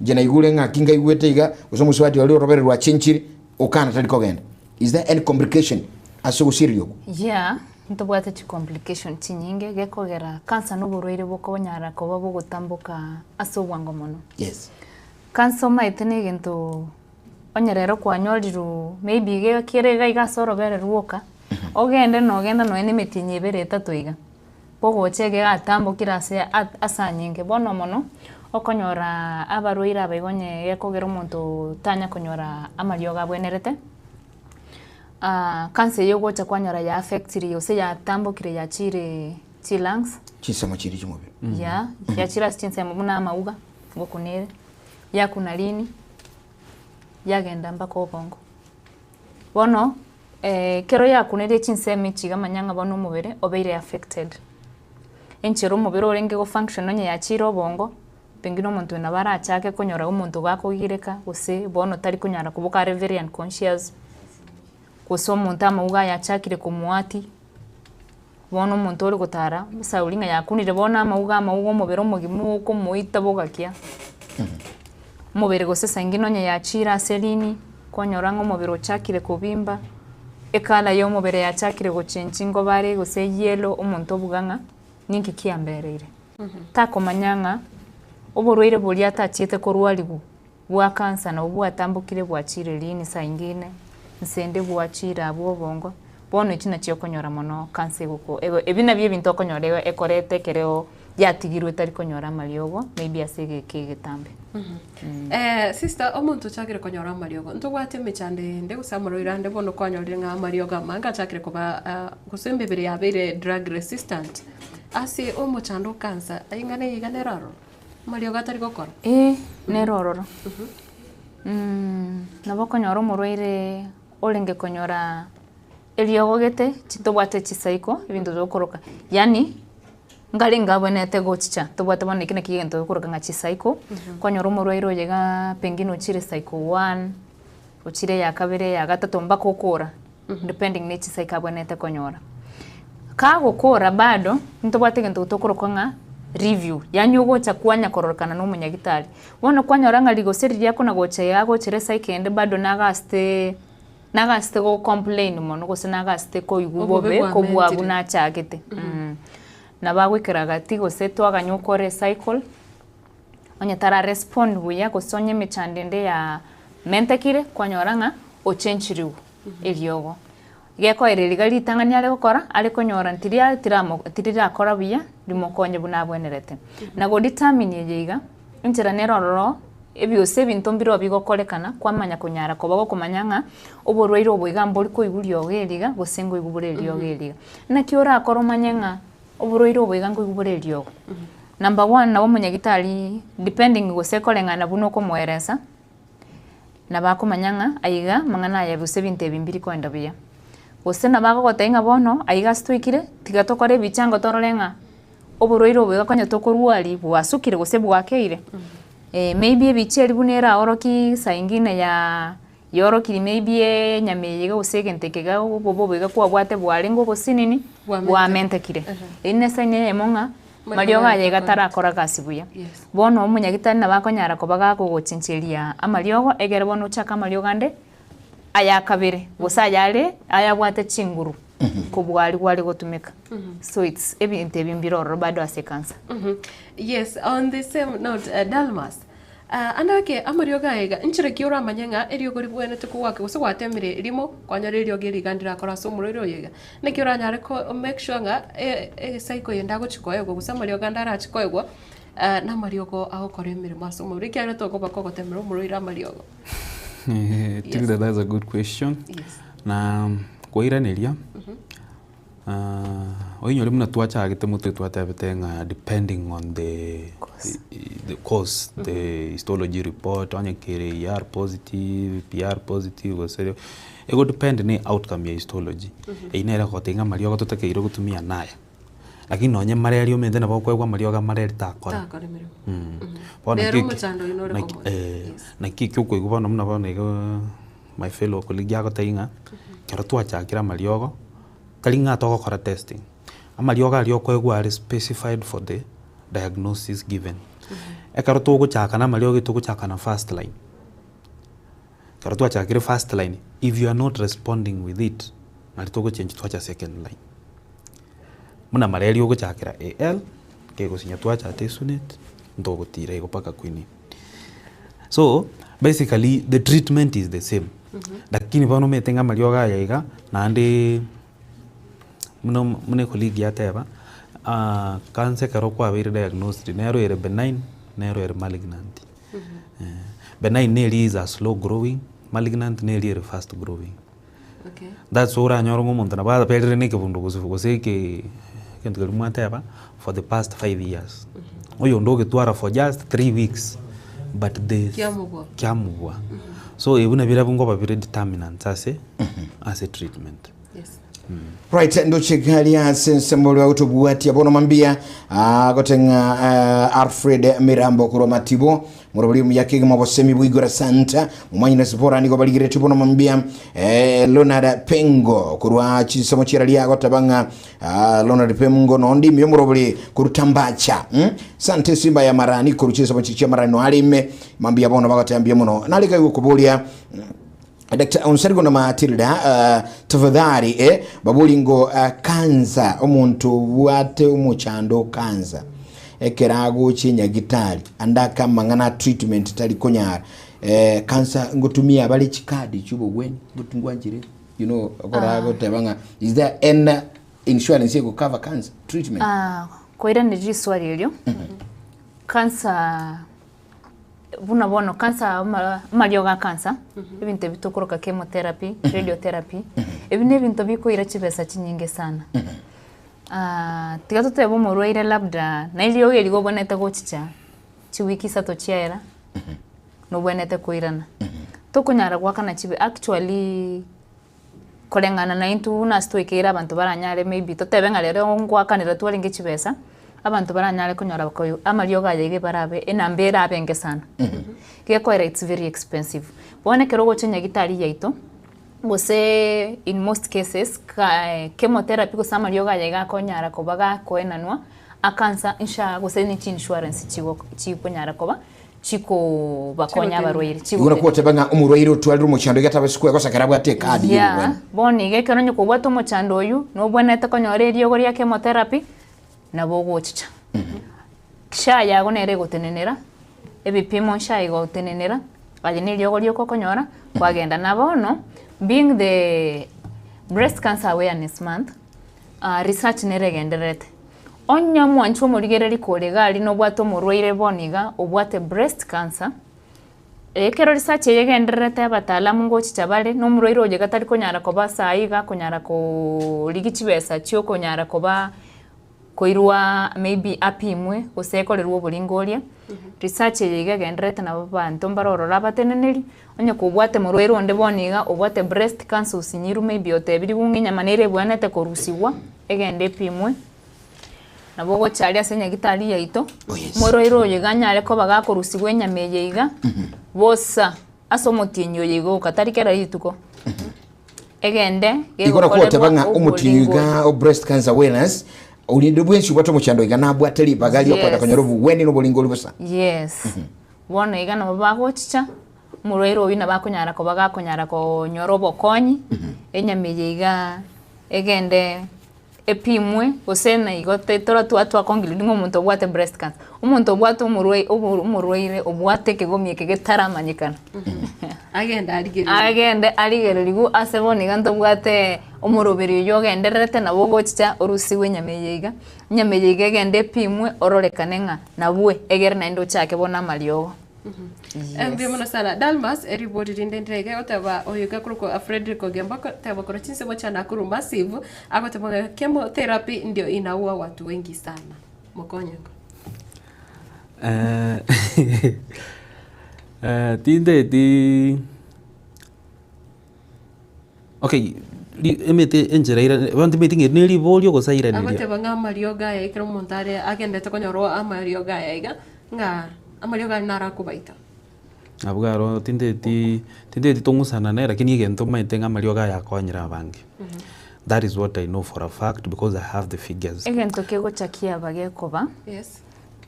inche naigure ng'aki nkaigwete iga gose omosubati oria orobere rwachenchire okana tari kogenda is there any complication ase ogosiereria okwo Yeah, ntobwate chi complication chinyinge gekogera cancer na oborwaire bokonyara koba bogotamboka ase obwango mono. Yes. Cancer omaete na egento onye rero kwanyorirwe maybe iga kere iga iga ase orobere rwoka, Ogende na ogenda nonya na emetienyi ebere etato iga, bogocha iga egatambokire ase ase anyinge. Bono mono, okonyora abarwaire aba igo onye gekogera omonto tanya konyora amariogo abwenerete, cancer eywo ogocha kwanyora ya affectiri gose yatambokire yachiire chilungs. Chinsemo chiria chiomobere. Yeah, yachire ase chinsemo buna amauga, ngokuna ere, yakuna rini, yagenda mpaka obongo. Bono, ekero yakuneire chinsemo echi iga manya ng'a bono omobere obeire affected. Enchera omobere orenge go function onye yachiire obongo, pengine omonto oyo nabo arachake konyora omonto gakogireka gose bono tari konyara koboka are very unconscious, gose omonto amauga aye achakire komoatia, bono omonto ore gotara, omosauri ng'a yakunire bono amauga amauga omobere omogima okomoita bogakia. Omobere gose saa ingine onye yachiire ase rini, kwanyora ng'a omobere ochakire kobimba, ecolour ya omobere yachakire gochengi ngoba are gose yellow omonto obuga ng'a ninki kiambereire. Takomanya ng'a oborwaire boria atachiete korwarigwa bwa cancer nabwo bwatambokire bwachire rini saa ingine, nse ende bwachire abwo obongo, bono echio nachio okonyora mono cancer egoko ego ebi nabio ebinto okonyora ego ekoreta ekereo yatigirwe etari konyora amariogo maybe ase egeka egetambe. Sister, omonto ochakire konyora amariogo, ntobwate emechando ende gose amarwaire ande bono kwanyorire ng'a amariogo amange achakire koba gose emebere yabeire drug resistant, ase omochando o cancer, eng'ana eye iga nere ororo? Amariogo atari gokora? Ee, nere ororo. Nabo okonyora omorwaire orenge konyora eriogo gete, tobwate chicycle, ebinto tokoroka, yaani nkarenge abwenerete gochicha, tobwate bono eki naki egento tokoroka ng'a chicycle, kwanyora omorwaire oyo igaa pengine ochire cycle one, ochire eya kabere, eya gatato mpaka okora, depending ne chicycle abwenerete konyora. Kagokora bado, ntobwate egento tokoroka ng'a review, yaani ogocha kwanya kororekana na omonyagitari. Bono kwanyora ng'a rigose riria akona gocha iga agochera ecycle ende bado nagaasete nagaasete go complain mono gose nagaasete koigwa Obobe bobe kobua bwamentire. buna achagete. Nabo agoikera gati gose twaganya okore ecycle, onye tara respond buya gose onye emechando ende ya mentekire kwanyora ng'a ochenchiriwe eriogo. Gekoereria riga ritang'ani are gokora, are konyora ntiria tiramo tirirakora buya rimokonye buna abwenerete. Na go determine eye iga, enchera nere ororo ebiosi ebinto mbiroo bigokorekana kwamanya konyara koba gokomanya ng'a oborwaire obo iga mbori koigwa riogo eri iga gose ngoigwa bore eriogo eri iga. Naki orakore omanye ng'a oborwaire obo iga nkoigwa bore eriogo? Number one nabo omonyagitari depending gose koreng'ana buna okomoeresa, Nabo akomanya ng'a aiga amang'ana aya gose ebinto ebi mbiri koenda buya. Gose nabo agogotebia ng'a bono aiga ase twaikire, tiga tokore ebichango torore ng'a oborwaire obo iga konya tokorwaria bwasukire gose bwakeire. Maybe ebicha eria buna eraorokie saa ingine yaa yaorokirie maybe enyama eye iga gose egento eke iga obobe obo iga kwabwate bwarenge obosinini, bwamentekire. Eyio ne esign eyemo ng'a Mariogo aye iga tarakora gasi buya. Bono omonyagitari nabo akonyara koba gakogochencheria amariogo, egere bono ochake amariogo ande aya kabere, gose ayare ayabwate chinguru kobua aria gware gotumeka. So it's ebinto ebi mbire ororo bado ase ekansa. Yes, on the same note, Dalmas, Ande ake amariogo aya iga, inchera ki oramanye ng'a eriogo ribwenerete kogoaka gose gwatemire rimo kwanyora eriogo eri iga ndirakore ase omorwaire oyo iga? Naki oranyare ko make sure ng'a ecycle eye ndagochi koegwa gose amariogo ande arachi koegwa namariogo agokora emeremo ase omobere ekiagera tokoba kogotemera omorwaire amariogo. Tilda that's a good question. Yes. Na koiraneria. Oinyore buna twachagete motwe twatebete ng'a depending on the the cause, the histology report, onye kere ER positive, PR positive gose ego depend na outcome ya histology. Eyio nere egotebia ng'a amariogo totakeire gotumia naya. Lakini nonye malaria omanyete nabo okoegwa amariogo a malaria takora. Takora emeremo. Bono Nere naki omochando oyio nore naki komocha. Yes. naki ekio okoigwa bono buna bono igaa my fellow colleague agotebia ng'a, ekero twachakire amariogo, Tari ng'a togokora testing, amariogo aria okoegwa are specified for the diagnosis given. Ekero togochaka na amariogo togochaka na first line, ekero twachakire first line, if you are not responding with it, nari togochengi twacha second line. Buna malaria ogochakera AL, kegosinya twacha artesunate, ntogotira igo mpaka quinine. So, basically the treatment is the same, lakini bono omanyete ng'a amariogo aya iga, naende. Buna buna ecolleague yateba, cancer ekero kwabeire diagnosed nero ere benign, nero ere malignant. Benign neri is a slow growing, malignant neri ere fast growing. Okay. That's why oranyore ng'a omonto nabo aberire na ekebundu gose gose eke egento keria mwateba for the past 5 years. Oyonde ogetwara for just 3 weeks but the Kiamobua. kiamobua. So ebi nabio bire ngoba bire determinants ase ase treatment. Yes. Right, ndoche gari ase ensemo rwa gotobwatia bono mambia ah, goteng'a eh, Alfred Mirambo korwa Matibo morobori omuya kegima bosemi bwigora santa momanyine sipora nigo barigeretie bono mambia eh, Leonard Pengo korwa chinsemo chiararia agoteba ng'a ah, Leonard Pengo nondi ime omorobori korwa Tambacha mm? Sante simba ya marani korwa chinsemo chia marani no arime mambia bono bagoteba mbuya mono narika gokoboria Dr. Onsarigo na Matilda uh, tafadhali eh, babori ngo uh, kansa omonto obwate omochando o kansa ekero agocha enyagitari ande ake amang'ana treatment tari konyara eh, kansa ngotumia bare chikadi chiobogweni ngwanchire you know okora goteba ng'a is there any insurance egocover cancer treatment Ah, koiraneria riswali erio cancer Buna bono cancer ama amariogo a cancer, ebinto ebi tokoroka chemotherapy, radiotherapy, ebi na ebinto bikoira chibesa chinyinge sana. Tiga totebe omorwaire labda na eriogo eri obwenerete gochicha chiwiki isato chiaera, nobwenerete koirana. Tokonyara goakana chibe actually koreng'ana naintwe buna ase twaikeire abanto baranyare maybe totebe ng'a rero ngoakanera twarenge chibesa, abanto baranyare konyora koyo amariogo aya iga barabe enamba erabe enke sana. Gekoera it's very expensive. Bono ekero ogocha nyagitari yaito, gose in most cases ka chemotherapy gose amariogo aya iga akonyara koba gakoenanwa, akansa nsha gose ne chi insurance chigo chikonyara koba chikobakonya abarwaire, Igo nakwo chigotenena. goteba ng'a omorwaire otwarire omochando iga tabasi kwegosa ekero abwate ekadi Yeah, y'obogwenia. bono iga ekero onye kobwate omochando oywo, nobwenerete konyora eriogo ria chemotherapy, nabo ogochicha. SHA yago nere egotenenera, ebipimo SHA egotenenera, aye na eriogo rioka okonyora, kwagenda. Na bono, being the breast cancer awareness month, research nere egendererete. Onye omwanchi omorigereria kore iga aria nobwate omorwaire bono iga obwate breast cancer, ekero research eye egendererete abataalamu ngochicha bare, na omorwaire oyo iga tari konyara koba saii iga akonyara koorigia chibesa chiokonyara koba koirwa maybe apimwe gose ekorerwe oboringo oria, research eye iga egendererete nabo abanto mbare ororo abateneneri, onye kobwate morwaire onde bono iga obwate breast cancer osinyirwe maybe otebiriwe ng'a enyama nere ebwenerete korusigwa, egende epimwe. Nabo ogocha aria ase nyagitari yaito, Oh, yes. omorwaire oyo iga anyare koba gakorusigwa enyama eye iga, bosa ase omotienyi oyo iga oka, tari kera rituko. Egende Igo nakwo goteba gegokorerwa ng'a omotienyi oboringo iga o breast cancer awareness orinde bwensi obwate omochando iga nabwate ribaga riokoenda Yes. konyora obogweni na oboringo oria bosa. Yes. Bono iga nabo bagochicha, omorwaire oyio nabo akonyara koba gakonyara konyora obokonyi, enyama eye iga egende epimwe gose na igo toratwa twakongireria ng'a omonto obwate breast cancer, omonto obwate omorwai obo omorwaire obwate ekegomi eke getaramanyekana. Agende arigererigwe. Agende arigererigwe ase bono iga ntobwate omoroberi oywo ogendererete nabo ogochicha orusigwe enyama eye iga, enyama eye iga egende epimwe ororekane ng'a nabwe egere naende ochake bono amariogo. Mbuya mono sana. Dalmas, eribori rinde ndire iga egoteba oyo iga akorokwa Fredrick Ogembo agoteba korwa chinsemo chia Nakuru Massive, agoteba ng'a chemotherapy ndio inaua watu wengi sana. Mokonye igo. Tinteti okay ri emete enchera ere bono timanyeti ng'a eri ne riborio gose airaneri. Agoteba ng'a amariogo aya ekero omonto are agendete konyorwa amariogo aya iga, ng'a amariogo aria naro akobaita. Abwo aro tinteti tinteti tong'usanane lakini egento omanyete ng'a amariogo aya akonyire abange. That is what I know for a fact because I have the figures. Egento kegocha kiaba gekoba, Yes.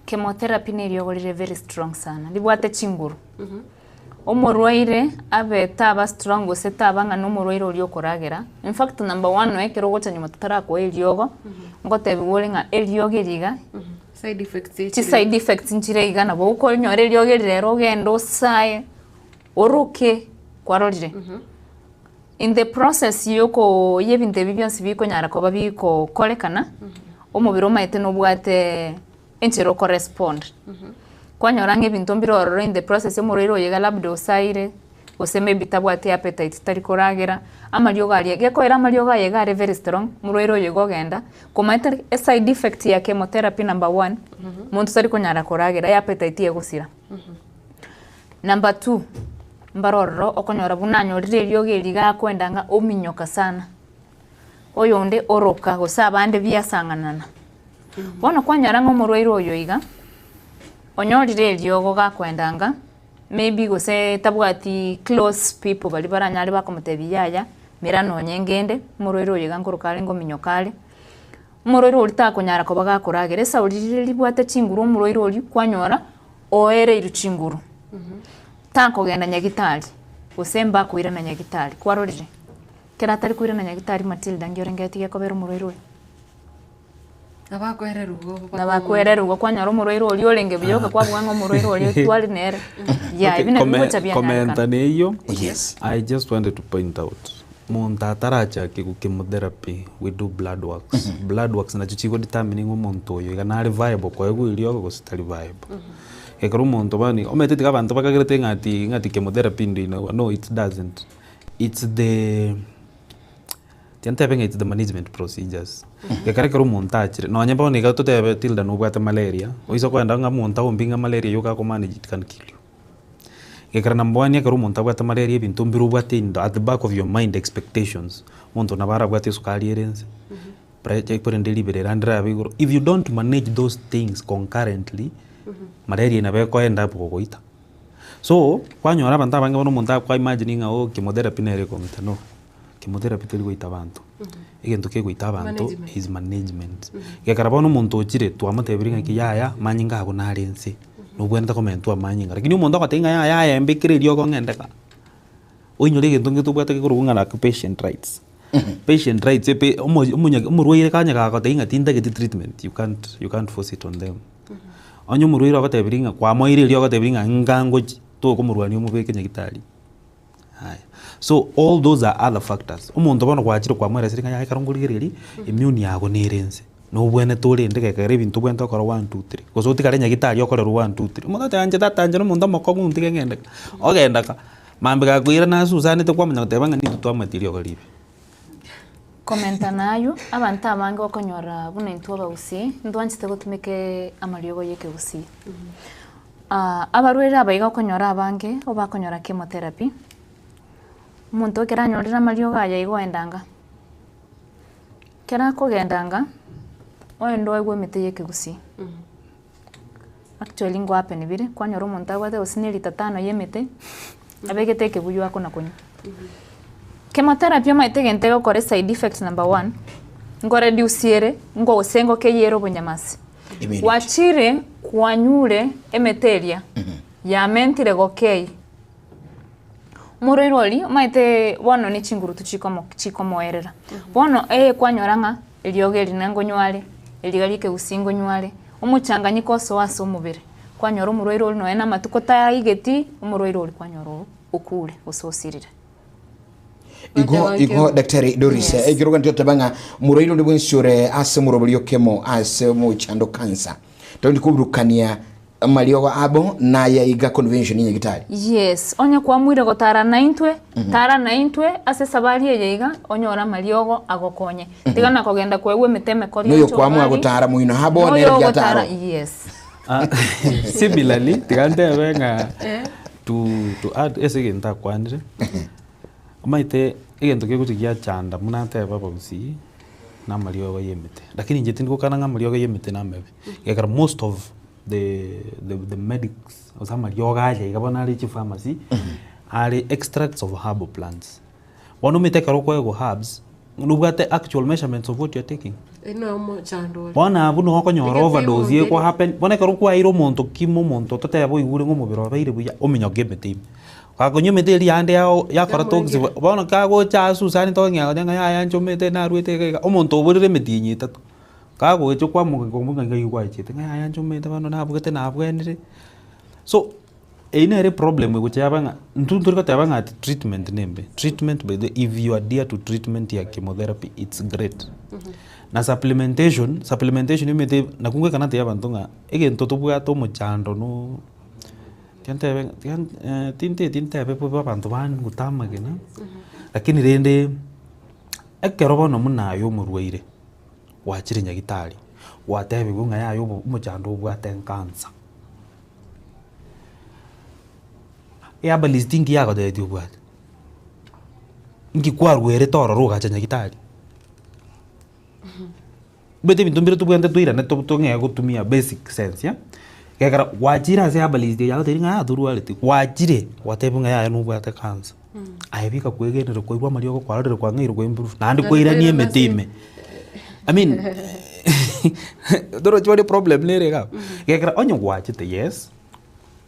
chemotherapy na eriogo rire very strong sana, ribwate chinguru. Omorwaire abe taba strong gose taba ng'a nomorwaire oria okoragera, in fact number one noe ekero ogocha nyuma totarakoa eriogo, ngotebiwa ore ng'a eriogo eri iga, Side effects chi chire. side effects nchire iga nabo okonyora eriogo eri rero ogende osae, oroke, kwarorire. In the process yoko yebinto ebi bionsi bikonyara koba bikokorekana, omobere omaete nobwate enchera okorespond. Kwanyora ng'a ebinto mbire ororo in the process omorwaire oyo iga labda osaire, gose maybe tabwati appetite tari koragera, amariogo aria gekoera amariogo aye iga are very strong, omorwaire oyo iga ogenda, komaete eside effect ya chemotherapy number one, monto tari konyara koragera, eappetite egosira. Number two, mbare ororo okonyora buna anyorire eriogo eri iga akoenda ng'a ominyoka sana, oyonde oroka gose abande biasang'anana. Bono kwanyora ng'a omorwaire oyo iga, onyorire eriogo gakoenda ng'a maybe gose tabwati close people baria baranyare bakomotebia yaya, mera nonye ngende, omorwaire oyo iga nkoroka are ngominyoka are. Omorwaire oria takonyara koba gakoragera, esauri riria ribwate chinguru omorwaire oria kwanyora oereirwe chinguru, takogenda nyagitari gose mbakoirana nyagitari, kwarorire? Ekero atari koirana nyagitari Matilda nki orengeretie gekobera omorwaire oyo? Nabakwererwa igo Nabakwererwa igo kwanyora omorwaire oria orenge buya oka kwabua ng'a omorwaire oria tware nere, yaya Okay, ebi nabio kome- bigocha bianyarekana. komenta neyio, Yes. I just wanted to point out Monto atarachake go chemotherapy we do blood works, blood works nachio chigo determine ng'a omonto oyo iga nare viable koegwa eriogo gose tari viable. Ekero omonto bono omanyete tiga abanto bakagerete ng'a ati ng'a ati chemotherapy ndo inawa no it doesn't, it's the tiga ntebe ng'a it's the management procedures. Ekero ekero omonto achire nonye bono iga totebe Tilda nobwate malaria, oise koenda ng'a omonto agombie ng'a malaria yoka ako manage it can kill you. Gekera number one ekero omonto abwate malaria ebinto mbire obwate in at the back of your mind expectations, omonto nabo arabwate esukari ere inse, pressure korende riberera ndirabe igoro, if you don't manage those things concurrently, malaria nabo eko end up gogoita. So, kwanyora abanto abange bono omonto akwa imagine ng'a oh chemotherapy nere ekong'ita no, chemotherapy teri goita abanto, egento kegoita abanto is management. Gekera bono omonto ochire twamotebirie ng'aki yaya manyinga ago nare inse. Nobwenerete komentwa amanyinga, lakini omonto ogoteba ng'a yaya aye mbekere eriogo ng'ende ka, oinyore egento ngete obwate gekorokwa ng'a like patient rights. Patient rights epe omo omonya omorwaire kanya gagotebia ng'a tintageti treatment, you can't you can't force it on them. Onye omorwaire ogotebirie ng'a kwamoeire eriogo ogotebirie ng'a inga ngochi, tokomorwania omobeke nyagitari. Aya, so all those are other factors. Omonto bono gwachire kwamoeresire ng'a yaya ekero nkorigereria, immune yago nere inse, nobwenerete orende gekogera ebinto obwenerete gokora one two three, gose otigare nyagitari okorerwe one two three. Omonto agoteba inche tata inche nomonto omokong'u ntige ng'ende ka, ogenda ka, mambia gakoirana asusanete kwamanya goteba ng'a nintwe twamaete riogo ribe. Komenta naywo, abanto abange okonyora buna intwe abagusii, ntwanchete gotumeka amariogo ya ekegusii. Abarwaire aba iga okonyora abange obakonyora chemotherapy, omonto ekero anyorire amariogo aya iga oenda anga, ekero akogenda anga, oende oegwe emete ya ekegusii. Actually ngo happen bire, kwanyora omonto abwate gose na elita tano ya emete, abegete ekebuyu akona konywa. Chemotherapy omanyete egento egokora eside effect number one, nko reduce ere, nko gose ngokeyia ere obonyamasi. Immunity. Gwachire kwanyure emete eria yamentire gokei omorwaire oria omanyete bono ne chingurutu chikomo chikomoerera. Bono eye kwanyora ng'a eriogo eri nangonywa are, eriga ria ekegusii ngonywa are, omochanganyiko osoa ase omobere, kwanyora omorwaire oria nonya na amatuko taigeti, omorwaire oria kwanyora oo okure gose osirire. Igo igo Daktari Doris Yes. ekero gento oteba ng'a moroiro onde bwensi ore ase omorobori okemo ase omochando cancer tondi koburukania amariogo abo naya iga convention ya nyagitari Yes, onye kwamuire gotara naintwe, tara naintwe ase esabari eye iga, onyore amariogo agokonye. Tiga na kogenda koegwa emete emekori noyo inche kwamua obari, gotara moino habo noyo nere ogotara, riataro yes. Ah, similarly tiga ntebe ng'a to to add ase egento akwanire, omanyete egento kegochia giachanda buna nateba abagusii, na amariogo ya emete. Lakini inche tindi gokana ng'a amariogo ya emete namebe, ekiagera most of the the the medics gose amariogo aya iga bono are chipharmacy, are extracts of herbal plants. Bono omanyete ekero okoegwa herbs, nobwate actual measurements of what you are taking. Eri noyo omochando ore. Bono abwo nigo okonyora Egepimo overdose nkeri. eko happen, bono ekero kwaeire omonto kimo omonto totebe oigure ng'a omobere obeire buya, ominyoke emete ime. Gakonywa emete eria yande yao yakora toxic Yamwengera. bono kagocha asusane tokong'ea goteba ng'a yaya inche omanyete narwete iga iga, omonto oborire emetienyi etato, kagocha kwamoka ng'a ng'ai gwachete ng'a yaya inche omanyete bono nabugete nabwenire. So. Eyio nere eproblem egocha yaba ng'a intwe ntori goteba ng'a ati treatment nembe, treatment by the way if you adhere to treatment ya chemotherapy it's great. Na supplementation, supplementation omanyete nakwo ngoika natebia abanto ng'a egento tobwate omochando no tiga ntebe tiga tinteti ntebe bobe abanto bangute amagena, lakini rende ekero bono buna aye omorwaire gwachire nyagetari gwatebiwa ng'a yaya obo omochando obwate ekansa. Eherbalist inki yagotebetie obwate? Inki kwarwerete ororo ogacha nyagetari? Omanyete ebinto mbire tobwenerete toirane to tong'ee gotumia basic sense eh, gekera gwachire ase herbalist eye agotebi ng'a torwareti, gwachire gwatebiwa ng'a yaya nobwate cancer, aye bika kwegenire kwaigwa amariogo kwarorire kwang'eirwe kwa improve naende Naende kwairania kwairana emete ase ime. I mean torochi bare problem nere iga abwo, gekera onye gwachete yes,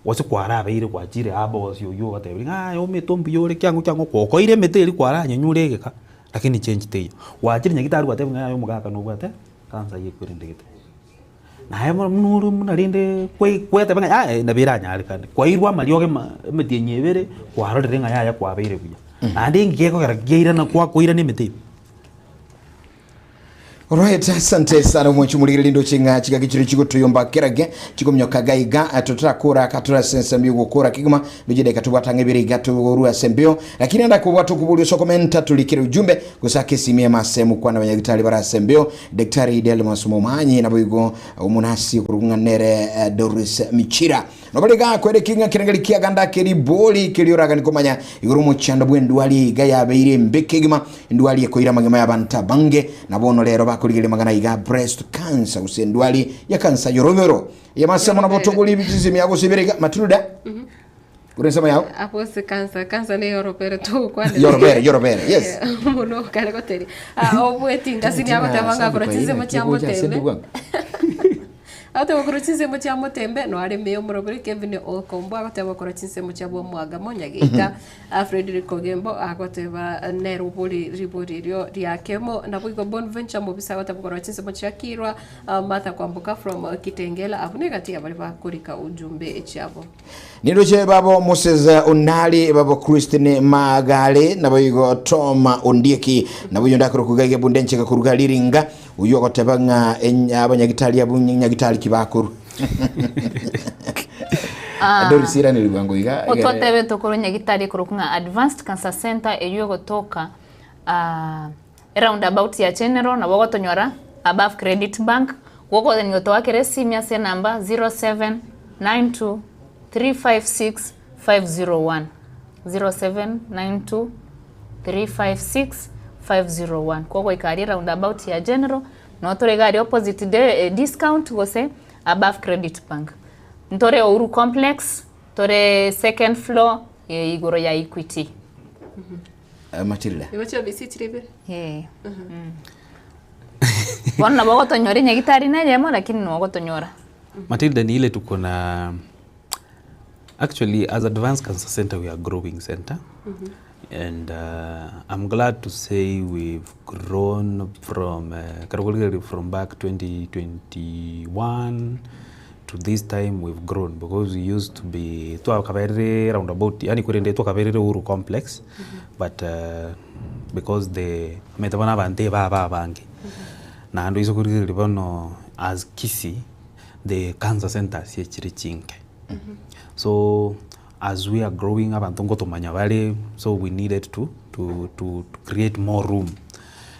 gose kwarabeire gwachire aba gose oywo ogotebirie ng'a aye omete mbuya ore kiang'u kiang'u gwakoire emete eria kwaranyanyure egeka. Lakini change teiyo. Gwachire nyagetari gwateba ng'a yaya omogaka nobwate cancer eywo ekwerendegete. Naye bono buna ore buna rende kwai kwateba ng'a yaya nabo eranyarekane. Kwairwa amariogo ema emetienyi ebere, kwarorire ng'a yaya kwabeire buya. Naende inki gekogera kiairana kwakoirana emete ime. Alright, asante sana omwanchi omorigereria ndoche ng'a chigaki chiria chigotoyomba kerage chikominyoka gaiga totarakora katorase ensemo yogokora kegima ndoche dakika tobwate ang'e ibere iga togorwa ase embeo lakini enda kobwata okoboria ase okomenta torikere ujumbe gose ake esimi eme ase mokwana abanyagitari bare ase embeo Daktari Delmas Momanyi naboigo omonasi okorokwa ng'a nere Doris Michira Nobare iga akwereke ng'a kerengeri kiaganda ake ribori keria oragani komanya igoro omochando bw'endwari iga yabeire embe kegima, endwari ekoira amagima y'abanto abange, na bono rero bakorigereria amang'ana iga breast cancer gose endwari ya cancer y'orobero. Ey'amasemo nabo togori chisemi gose ibere iga Matilda ore ensemo yao. Abwo ase cancer, cancer ne yorobere togokwanera. Yorobere, yorobere, yes. Mono kare goteri. Ah, obweti ngasi niagoteba ng'a korwa chinsemo chia motembe. Agoteba korwa chinsemo chia Motembe, noare Meya omorobori Kevin Okombwa agoteba korwa chinsemo chia Bwamwagamo Nyageita Fredrick Ogembo agoteba nere obori ribori erio ria Kemo naboigo Bonventure Mobisa agoteba korwa chinsemo chia Kirwa Martha Kwamboka from Kitengela abwo negati ya baria bakorika ujumbe chiabo. Nindoche babo Moses Onari, babo Christine Magare, naboigo Toma Ondieki, naboigo ndakore kuga iga bunde nchega koruga riringa, oyio ogoteba ng'a eny- abanyagitari abwo nyagitari ki bakorwa. Ah. Doris iraneri bwango iga. egere- Otwatebe tokorwa nyagitari ekorokwa ng'a Advanced Cancer Center eywo egotoka ah, eroundabout ya General nabo ogotonyora above Credit Bank, gokogania otoakere esimi ase enamba 0792 356 501, 0792 356 501. Kogoika aria eroundabout ya General, nabo tore iga aria opposite de discount gose above Credit Bank. Ntore Uhuru Complex, tore second floor, igoro ya Equity. Matilda. Igo chiobisi chire ibere. Eh. Bono nabo ogotonyora enyagitari na eyemo lakini nabo ogotonyora. Matilda ni ile tuko na actually as Advanced Cancer Center we are growing center and I'm glad to say we've grown from ekero korigereria from back 2021 to this time we've grown because we used to be twakaberire round about yaani korende twakaberire Uhuru complex but because the omanyete bono abanto ebaba abange naende oise korigereria bono as Kisii the cancer centers echire chinke so as we are growing abanto ngotomanya bare so we needed to to to create more room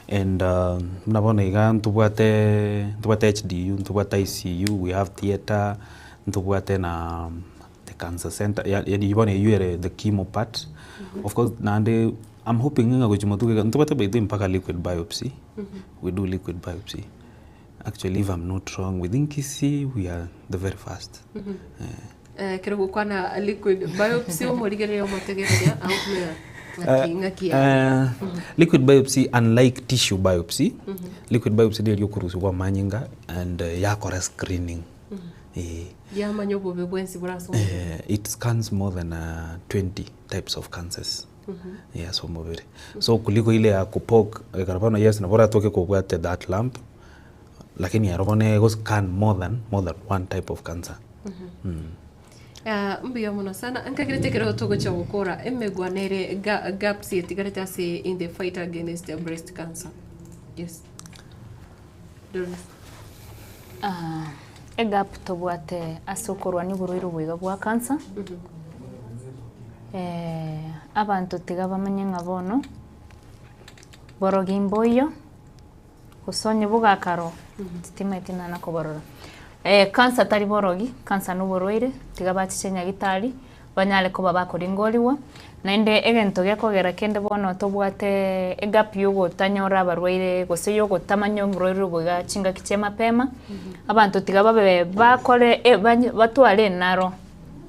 and buna bono iga ntobwate ntobwate H_D_U, ntobwate I_C_U, we have theatre, ntobwate na the cancer center ya yaani bono eywo ere the chemo part, of course naende I'm hoping ng'a gochia motwe iga ntobwate by the way mpaka liquid biopsy, we do liquid biopsy, actually if I'm not wrong within Kisii we are the very first eh. Ekero gokwana liquid biopsy omorigereria omotegereria agokumenya ng'aki ng'aki yaye. Liquid biopsy unlike tissue biopsy, liquid biopsy neri okorusia amanyinga and yakora screening eh. Yamanya obobe bwensi bore ase omobere. It scans more than 20 types of cancers eh ase omobere. So kuliko ile ya kupoke ekero bono yes nabo oratoke kobwate that lump lakini ero bono ego scan more than more than one type of cancer. Ah, mbuya mono sana. Nkagerete ekero togochia gokora emegwano ere ga- gaps etigarete ase in the fight against breast cancer. Yes. Doris. Ah, egap tobwate ase okorwania oborwaire obo iga bwa cancer, abanto tiga bamanye ng'a bono, borogi mboiyo, gose onye bogakaro, titimanyeti nana koborora. Cancer tari borogi, cancer na oborwaire, tiga bachiche nyagitari, banyare koba bakoringorigwa, naende egento gekogera kende bono tobwate egap ya ogotanyora abarwaire gose ya ogotamanya oborwaire obo iga chingaki chia mapema, abanto tiga babe bakore banye batware enaro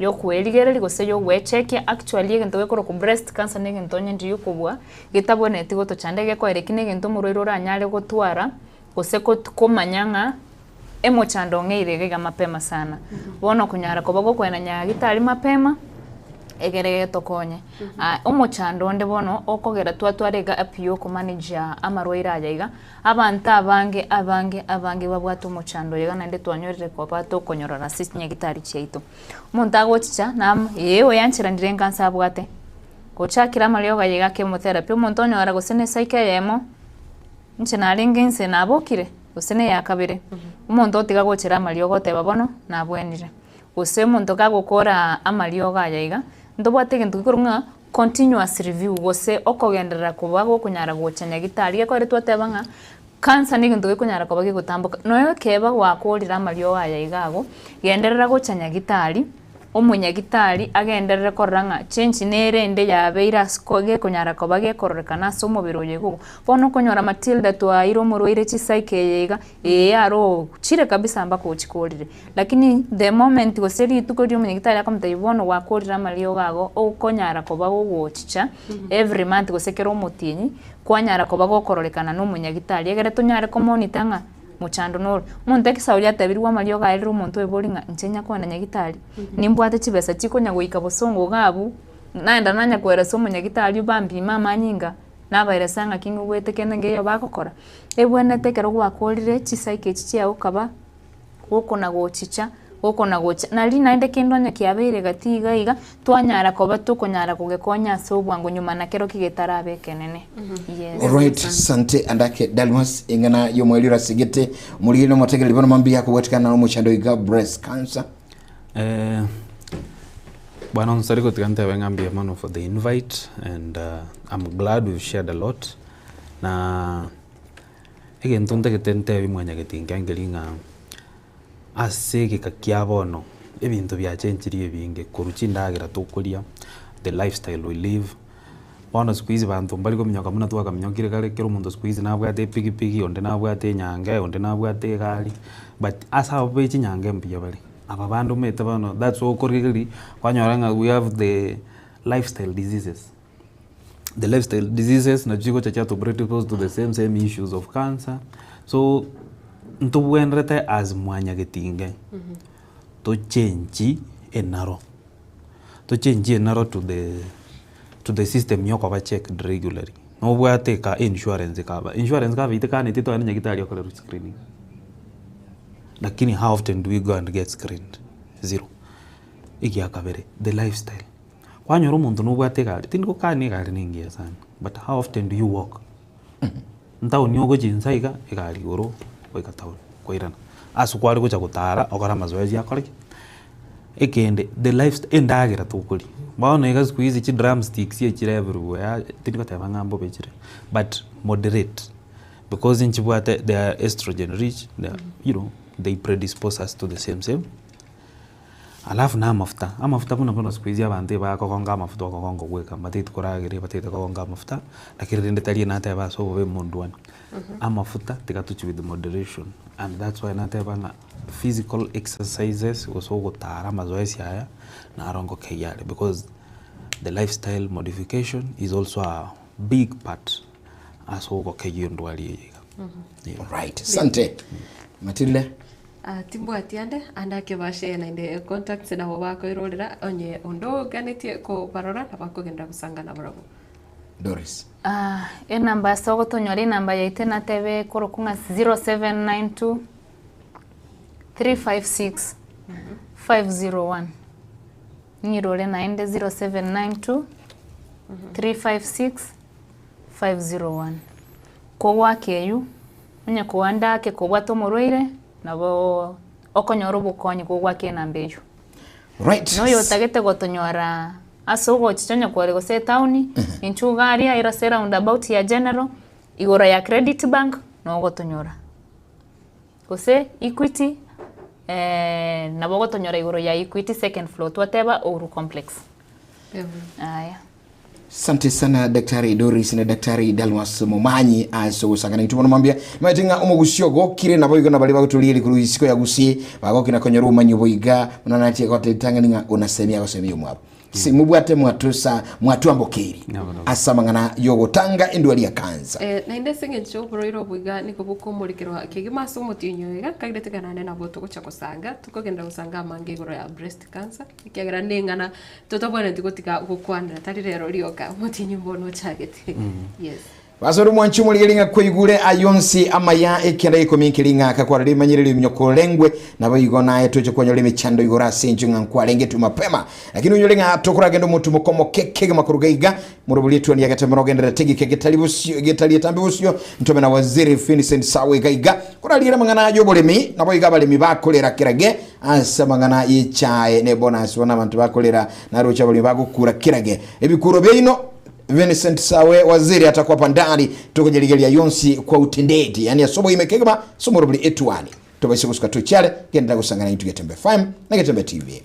ya okoerigereria gose ya ogoechekia actually egento gekorokwa breast cancer na egento onye ndiri okobua, getabwenereti gotochanda egekoera eki na egento omorwaire oranyare gotwara, gose kot komanya ng'a emochando ong'eire iga iga mapema sana. Bono okonyara koba gokoenda nyagitari mapema, egere getokonye. Omochando onde bono okogera twatwara egap ya okomanage amarwaire aya iga, abanto abange abange abange babwate omochando oyo iga naende twanyorire koba tokonyorora ase chinyagitari chiaito. Omonto agochicha nam ee oyancheranire enkansa abwate, gochakera amariogo aye iga chemotherapy, omonto onyora gose na ecycle eyemo. Inche narenge inse nabokire, gose neya kabere, omonto otiga gochera amariogo oteba bono nabwenire. Gose omonto kagokora amariogo aya iga, ntobwate egento gekorwa ng'a continuous review gose okogenderera koba gokonyara gocha nyagitari gekogera twateba ng'a cancer na egento gekonyara koba gegotamboka. Nonya ekeba gwakorire amariogo aya iga ago, genderera gocha nyagitari. Omonyagitari agenderere korora ng'a chenchi nere ende yabeire ase gekonyara koba gekororekana ase omobere oyo igo. Bono okonyora Matilda twaeire omorwaire chisaika eye iga, ee aro ochire kabisa mpaka ochikorire. Lakini the moment gose rituko riria omonyagitari akomotebia bono gwakorire amariogo ago okonyara koba gogochicha every month gose kera omotienyi, kwanyara koba gokororekana na omonyagitari egere tonyare komonitor ng'a. Mochando nore. Omonto ekesauri atebirwe amariogo aye rire omonto oebori ng'a inche nyakwana nyagitari, nimbwate chibesa chikonya goika bosongo iga abwo, naenda nanya koeresa omonyagitari bampime amanyinga, nabaeresa ng'aki ng'igwete kende nkeiyo bagokora. Ebwenerete ekero gwakorire chicycle echi chiago okaba gokona gochicha, gokona gocha, nari naende kende onye kiabeire gati iga iga, twanyara koba tokonyara kogekonya ase obwango nyuma na kero kigetarabe ekenene. Yes. Alright, sante andake Dalmas eng'ana y'omweri orasegete omorigeri n'omotegereri bono mambia akobwatikana na omochando iga breast cancer. Eh, Bwana Onsari gotiga ntebe ng'a mbuya mono for the invite and I'm glad we've shared a lot na egento ntagete ntebi mwanyagetinga nkeri ng'a Ase egeka kia bono, ebinto biachenchirie ebinge korwa chindagera tokoria, the lifestyle we live, bono siku hizi banto mbari kominyoka buna twakaminyokire kare, kera omonto siku hizi nabwate epikipiki, onde nabwate enyange, onde nabwate egari, but ase abwo be chinyange mbuya bare, aba bande omanyete bono that's why okorigereria kwanyora ng'a we have the lifestyle diseases, the lifestyle diseases nachio chigocha chiato predispose to the same same issues of cancer, so ntobwenerete as mwanyagetinge tochenchi enaro, tochenchi enaro to the to the system ya okoba checked regularly. Nobwate eka insurance cover, insurance cover itekaneti togende nyagetari okorerwa screening, lakini how often do we go and get screened? Zero. Egiakabere, the lifestyle. Kwanyora omonto nobwate egari, tindi gokania egari nengiya sana, but how often do you walk? Ntaoni ogochia inse iga, egari igoro, goika town, kwairana. Ase kware gocha gotara, okore amazoezi akore ki? Ekende, the lifestyle, endagera tokoria, bono iga siku hizi chidrumsticks echire everywhere, tindi goteba ng'a mbobe chire, but moderate, because nchibwate they are estrogen rich, they are you know, they predispose us to the same same. Alafu na amafuta, amafuta buna bono siku hizi abanto ebakogonga amafuta okogonga ogweka mbatagete korageria batagete kogonga amafuta, lakini rende tari nateba ase obobe mondwane. Amafuta tiga tochie with moderation and that's why nateba ng'a physical exercises gose ogotara amazoezi aya naro ngokeyia are because the lifestyle modification is also a big part ase ogokeyia endwari eye iga. Yeah. Alright, sante Matilda. Ah, timbwati ande, ande ake bashare naende contacts nabo bakoirorera onye onde oganetie kobarora nabo akogenda gosanga nabarabwo. Doris. Ah, enamba ase ogotonyora enamba yaito natebe ekorokwa ng'a 0792 356 501. Ng'irore naende 0792 356 501. Kogwaka eywo, onye koanda ake kobwate omorwaire, nabo okonyora obokonyi kogwaka enamba eywo. Right. Na oyotagete gotonyora ase ogochicha onye kware gose etaoni, inchuo iga aria ere ase eroundabout ya General, igoro ya Credit Bank, nogotonyora. Gose Equity, nabo ogotonyora igoro ya Equity second floor, twateba Uhuru Complex. Aya. Sante sana Daktari Doris na Daktari Dalmas Momanyi ase ogosangana intwe bono mambia maete ng'a omogusi ogokire nabo igo nabari bagotoria rikuru isiko ya Gusii bagokina konyora obomanyi obo iga buna natie goteba ritang'ani ng'a onasemia agosemia omwabo si mobwate mwatosa mwatwambokeiri Nabo, nabo. ase amang'ana yogotanga endwari ya kansa Eh, naende ase eng'encho oborwaire obo iga nigo bokomorekerwa kegima ase omotienyi oyo iga, nkagerete ng'a naende nabo togocha gosanga, tokogenda gosanga amange igoro ya breast cancer, ekiagera neng'ana Totobwenereti gotiga gokwanera, tari rero rioka, omotienyi bono ochagete. Yes. Basore omwanchi omorigeri ng'a kwaigure ayio onsi amaya ekianda gekomi nkeri ng'a akakwara rimanyire riminyo korengwe nabo igo naye toche kwanyora emechando igoro ase inchwe ng'a nkwarengetwe mapema lakini onyore ng'a tokoragenda omotumo komoke kegima koruga iga morobori etuoni ya getembe nogenderera tegike getari bosio getari etambe bosio ntobe na waziri Vincent Sawe iga iga korariere amang'ana y'oboremi nabo iga abaremi bakorera kerage Ase amang'ana y'echae ne bonus bono abanto bakorera naroche abaremi bagokura kerage ebikuro biaino Vincent Sawe Waziri atakwapa ndani tokonyerigeria yonsi kwa utendeti yani ase oboime kegima ase omorobori etuani tobaise gosuka tochiare genderera gosangana intwe Getembe FM na Getembe TV.